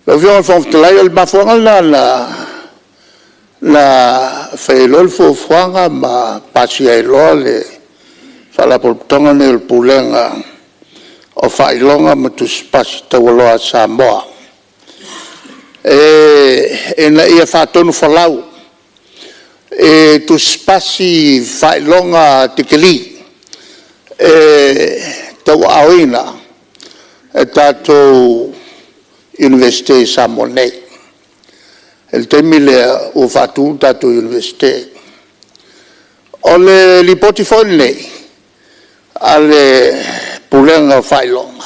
Lau Afioga i le Fofoga Fetalai, o le mafuaaga lena na fai ai loa le fuafuaga ma pasia ai loa le Faalapotopotoga lenei o le Pulega o Faailoga ma Tusi Pasi Taualoa a Samoa, ina ia faatonufolau i Tusi Pasi faailoga tikeri e tauaaoina e tatou Iunivesite i Samoa nei. I le taimi lea ua faatu le tatou Iunivesite. O le Lipoti foi lenei a le Pulega o Faailoga,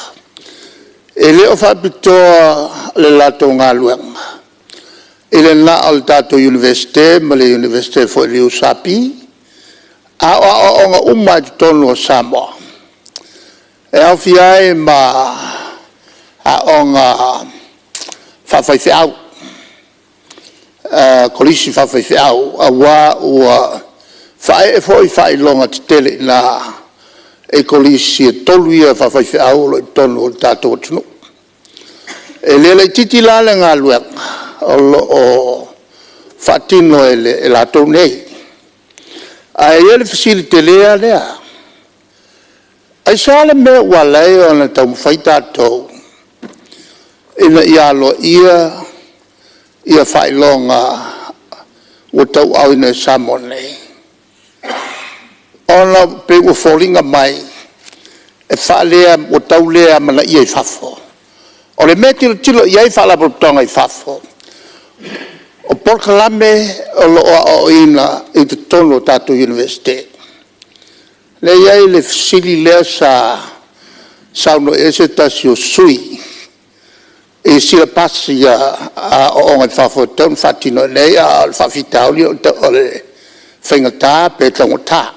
e le o faapitoa le latou galuega i le na o le tatou Iunivesite ma le Iunivesite foi o le USP, a o aoaoga uma lava i totonu o Samoa, e aofia ai ma aoga faafaifeau, kolisi faafaifeau, aua ua faaee foi faailoga tetele i ina i kolisi e 3 ia faafaifeau o lo o i totonu o le tatou atunuu. E le laitiiti la le galuega o lo o faatino e latou nei. Ae i ai le fesili tele lava lea; aisea le mea ua ala ai ona taumafai tatou ina ia aloaia faailoga ua tauaaoina i Samoa nei? Ona e pei ua foliga mai ua tau le amanaia i fafo. O le mea e tilotilo i ai Faalapotopotoga i fafo, o polokalame o lo o aoaoina i totonu o tatou Iunivesite. Lea e i ai le fesili lea sa saunoa i ai se tasi o sui usufono i silapasi a aooga i fafo e tatau ona faatino i inei, a o le faafitauli o le faigata pe taugata.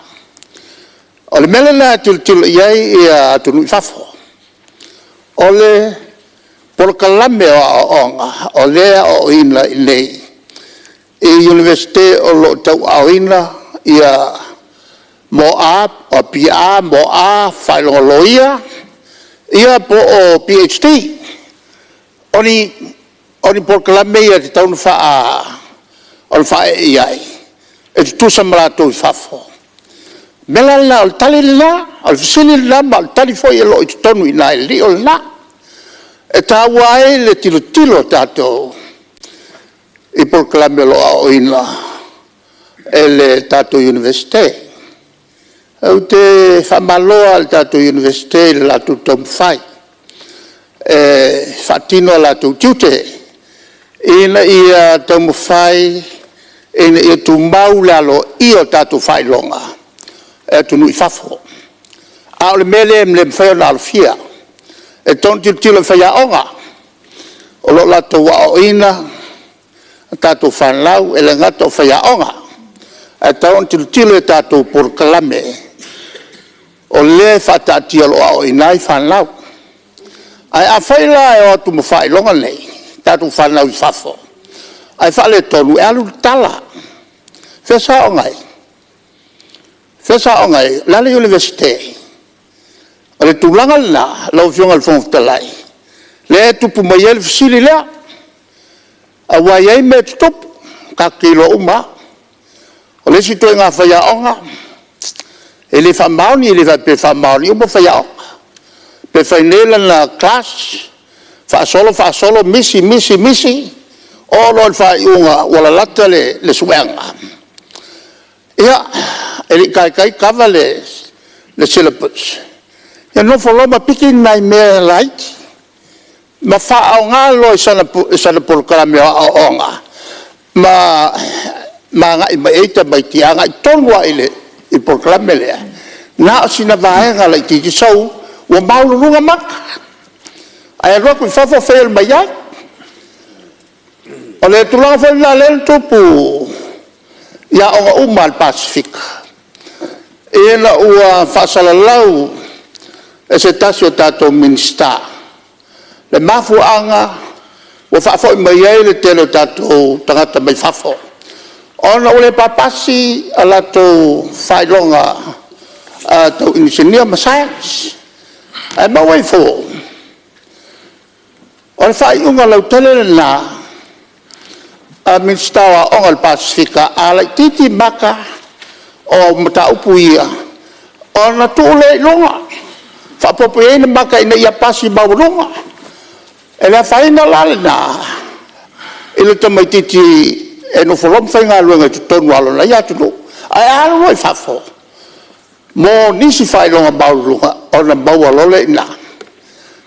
O le mea lena e tilotilo i ai atunuu i fafo, o le polokalame o aoaoga o lea e aoaoina i inei i Iunivesite o lo o tauaaoina MA, BA, MA, faailoga loia, ia po o PhD. O ni polokalame ia e tatau ona faaee i ai e tutusa ma latou i fafo. O le mea la lena, o le tali lena, o le fesili lena ma o le tali foi o lo o i totonu i ina i le lio lena. E taua ai le tilotilo a tatou i polokalame o lo o aoaoina e le tatou Iunivesite. Ou te faamalo lava i le tatou Iunivesite i le latou taumafai e faatino o latou tiute ina ia taumafai ina ia tumau le aloaia o tatou faailoga e atunuu i fafo. A o le mea lea e le mafai ona alofia, e tatau ona tilotilo i faiaoga o lo o latou aoaoina a tatou fanau. E le gata o faiaoga, ae tatau ona tilotilo i a tatou polokalame o lea e faataatia o lo o aoaoina ai fanau. Ae afai la e o atu ma faailoga nei tatou fanau i fafo ae faaletonu, e alu le tala, Fea sa aoga ai? Fea sa aoga ai? O le a le Iunivesite? O le tulaga lena lau Afioga i le Fofoga Fetalai, lea e tupu mai ai le fesili lea, aua e i ai mea e tutupu tatou te iloa uma lava. O le isi ituaiga faiaoga, e le faamaoni, e le faapea e faamaoni uma faiaoga. Pe fai nei lana class, faasolo faasolo misi, misi, misi, oo loa i le faaiuga ua lalata le suega, ia, e le i taitai kava le syllabus, ia nofo loa ma piki ni nai mea laiti ma faaaoga loa i sana polokalame o aoaoga ma agai mai ai tamaiti, agai tonu lava i le polokalame lea, na o sina vaega laitiiti, sau ua maualuluga maka, ae alu atu i fafo fail mai ai. O le tulaga foi lena o lea na tupu i aoga uma a le Pasefika, ina ua faasalalau e se tasi o tatou Minisita le mafuaaga ua faafoi mai ai le tele o tatou tagata mai fafo, ona ua le papasi a latou faailoga tau inisinia ma science. Ae maua ifo, o le faaiuga lautele lena a Minisita o Aoga o le Pasefika, a laitiiti maka o mataupu ia, ona tuu lea i luga, faaopoopo i ai ni maka ina ia pasi maualuga. E le afaina la lena i le tamaitiiti e nofo loa ma faigaluega i totonu lava o lona ia atunuu. Ae a alu loa i fafo mo nisi faailoga maualuluga, ona maua loa lea i ina. O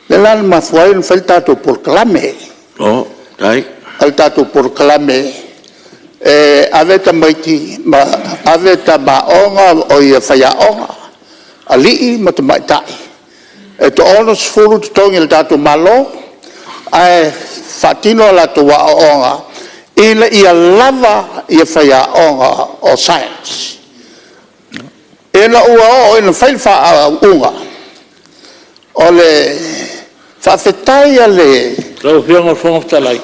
lea la na mafua ai ona fai le tatou polokalame. O le tatou polokalame e ave tamaiti ma ave tama aoga, faiaoga, alii ma tamaitai e toa-60 totogi e le tatou Malo ae faatino a latou aoaoga ina ia lava faiaoga o Science. Ina ua oo ina fai le faauuga, o le faafetai a le... Lau Afioga i le Fofoga Fetalai,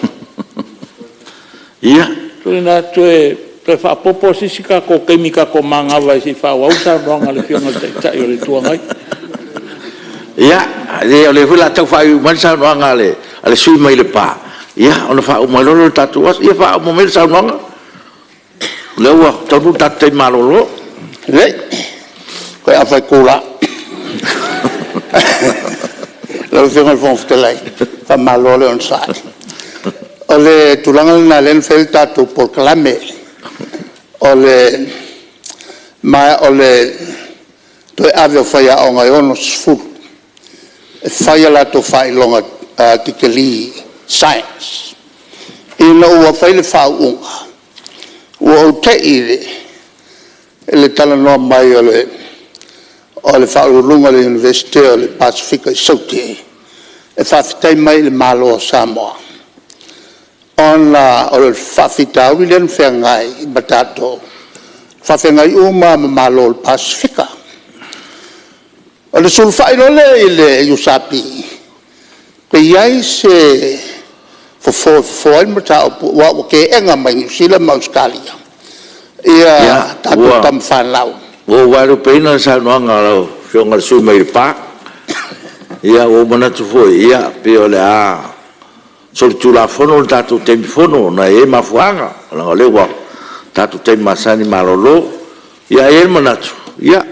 tuuina atu e toe faaopoopo se isi tatou taimi tatou manava ai se i faaauau le saunoaga a le Afioga i le Taitai o le Itu Agai. Ia, leai o lea foi o le a tau faaiuiu mai le saunoaga a le sui usufono mai Lepa, ona faauma ai loa lea o le tatou aso. Ia faauma maia le saunoaga, o lea ua taunuu le tatou taimi malolo. Lelei, toe afa i le itula. Lau Afioga i le Fofoga Fetalai, faamalo le onosai. O le tulaga lena o lea na fai ai le tatou polokalame, ma o le toe ave o faiaoga e 60 e fai a latou faailoga tikeri Science. Ina ua fai le faaiuga, ua ou te i i le talanoa mai o le Faauluuluga o le Iunivesite o le Pasefika i Saute, e faafetai mai i le Malo o Samoa, ona o le faafitauli lea na feagai ma tatou, faafeagai uma lava ma Malo o le Pasefika. Ona sulufai loa lea i le USP pe i ai se fofo e fofo ai le mataupu aua ua teena mai e Niu Sila ma Ausetalia ia tatou tama fanau. Ia, ua ou vaelupeina le saunoaga a lau Afioga i le sui usufono mai Lepa. Ia ua ou manatu foi, e pei o le a solitulafono le tatou taimi fono ona e i ai mafuaaga, leaga o lea ua tatou taimi masani malolo. Ae i ai le manatu, ia,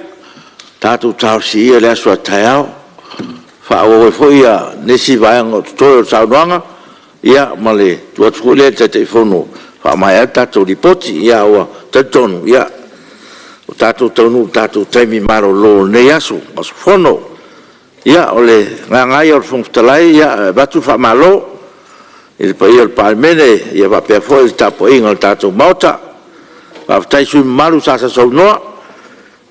tatou talosia ia le aso a taeao, e faaauau ai foi nisi vaega o totoe o le saunoaga, ia ma le tuu atu foi lea i le Taitaifono e faamaea ai le tatou Lipoti. Ae ou te talitonu, ua tatou taunuu i le tatou taimi malolo o lenei aso, aso Fono. Ia, o le agaga lava ia o le Fofoga Fetalai e avatu le faamalo i le paia o le Palemene faapea foi le tapuaiga a le tatou Maota. Faafetai i sui usufono mamalu sa sausaunoa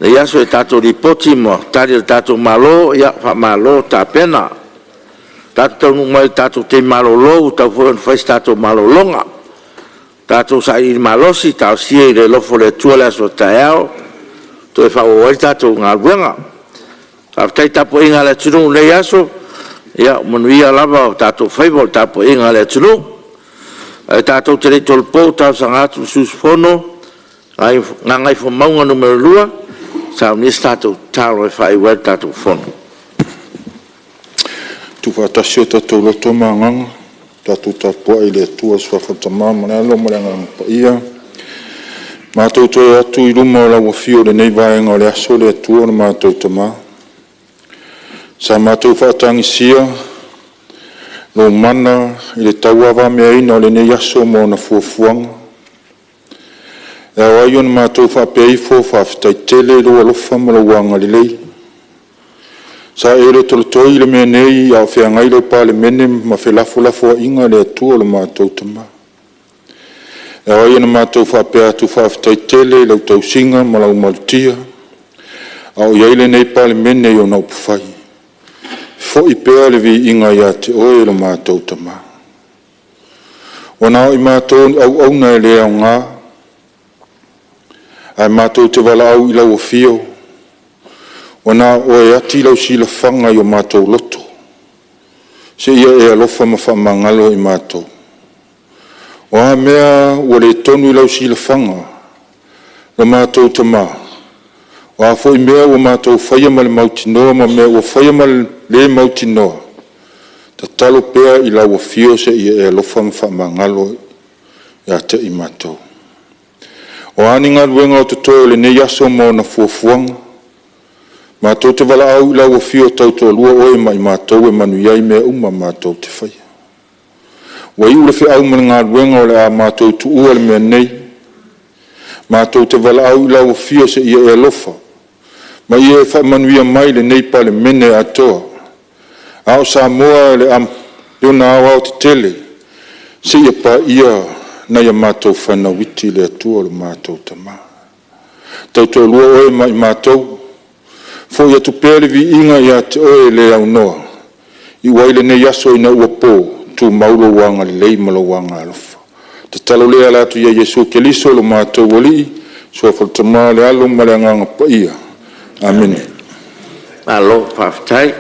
i lenei aso i tatou Lipoti ma Tali a le tatou Malo, faamalo tapena. Ua tatou taunuu mai i le tatou taimi malolo ua tatau foi ona fai se tatou malologa. Tatou sailiili malosi, talosia i le alofa o le Atua le aso a taeao e toe faaauau ai le tatou galuega. Faafetai i le tapuaiga a le atunuu i lenei aso, ua manuia lava o tatou faiva i le tapuaiga a le atunuu. Ae tatou te le i tolopo, e talosaga atu i le sui usufono Gagaifomauga Nu.2, saunia se tatou tatalo e faaiu ai le tatou Fono. Tuufaatasi o tatou loto ma agaga, tatou tapuai i le Atua i le Suafa o le Tama ma le Alo ma le Agaga Paia. Matou te o atu i luma o lau afio i lenei vaega o le aso le Atua lo matou Tama. Sa matou faatagisia lou mana i le tauavameaina o lenei aso ma ona fuafuaga. E ao ai ona matou faapea ifo, faafetai tele i lou alofa ma lou agalelei. Sa e lotolotoi le mea nei a o feagai lau Palemene ma felafolafoaiga le Atua lo matou Tama. E ao ai ona matou faapea atu, faafetai tele i lau tausiga ma lau malutia a o i ai lenei Palemene i ona upufai. Foi pea le viiga ia te Oe lo matou Tama. Ua na o i matou o ni auauna e le aoga, ae matou te valaau i lau afio, ua na o Oe e ati lau silafaga i o matou loto, seia e alofa ma faamagalo i matou. O a mea ua le tonu i lau silafaga lo matou Tama, o a foi mea ua matou faia ma le mautinoa ma mea ua faia ma le le mautinoa, tatalo pea i lau afio seia e alofa ma faamagalo ia te i matou. O a ni galuega o totoe o lenei aso ma ona fuafuaga, matou te valaau i lau afio tautoalua Oe ma i matou e manuia ai mea uma matou te faia. Ua iu le feau ma le galuega o le a matou tuua le mea nei, matou te valaau i lau afio seia e alofa ma ia e faamanuia mai lenei Palemene atoa, a o Samoa i ona aoaotetele seia paia nai a matou fanau iti le Atua lo matou Tama. Tautoalua Oe ma i matou, foi atu pea le viiga ia te Oe e le aunoa, iu ai lenei aso ina ua po, tumau lou agalelei ma lou agaalofa. O le tatalo lea e ala atu ia Iesu Keriso lo matou Alii, i le Suafa o le Tama le Alo ma le Agaga Paia. Amene. Malo faafetai.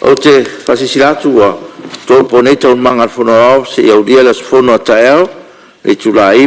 Ou te faasilasila atu ua tolopo nei Taualumaga a le Fono Aoao seia aulia le aso Fono a taeao i le itula e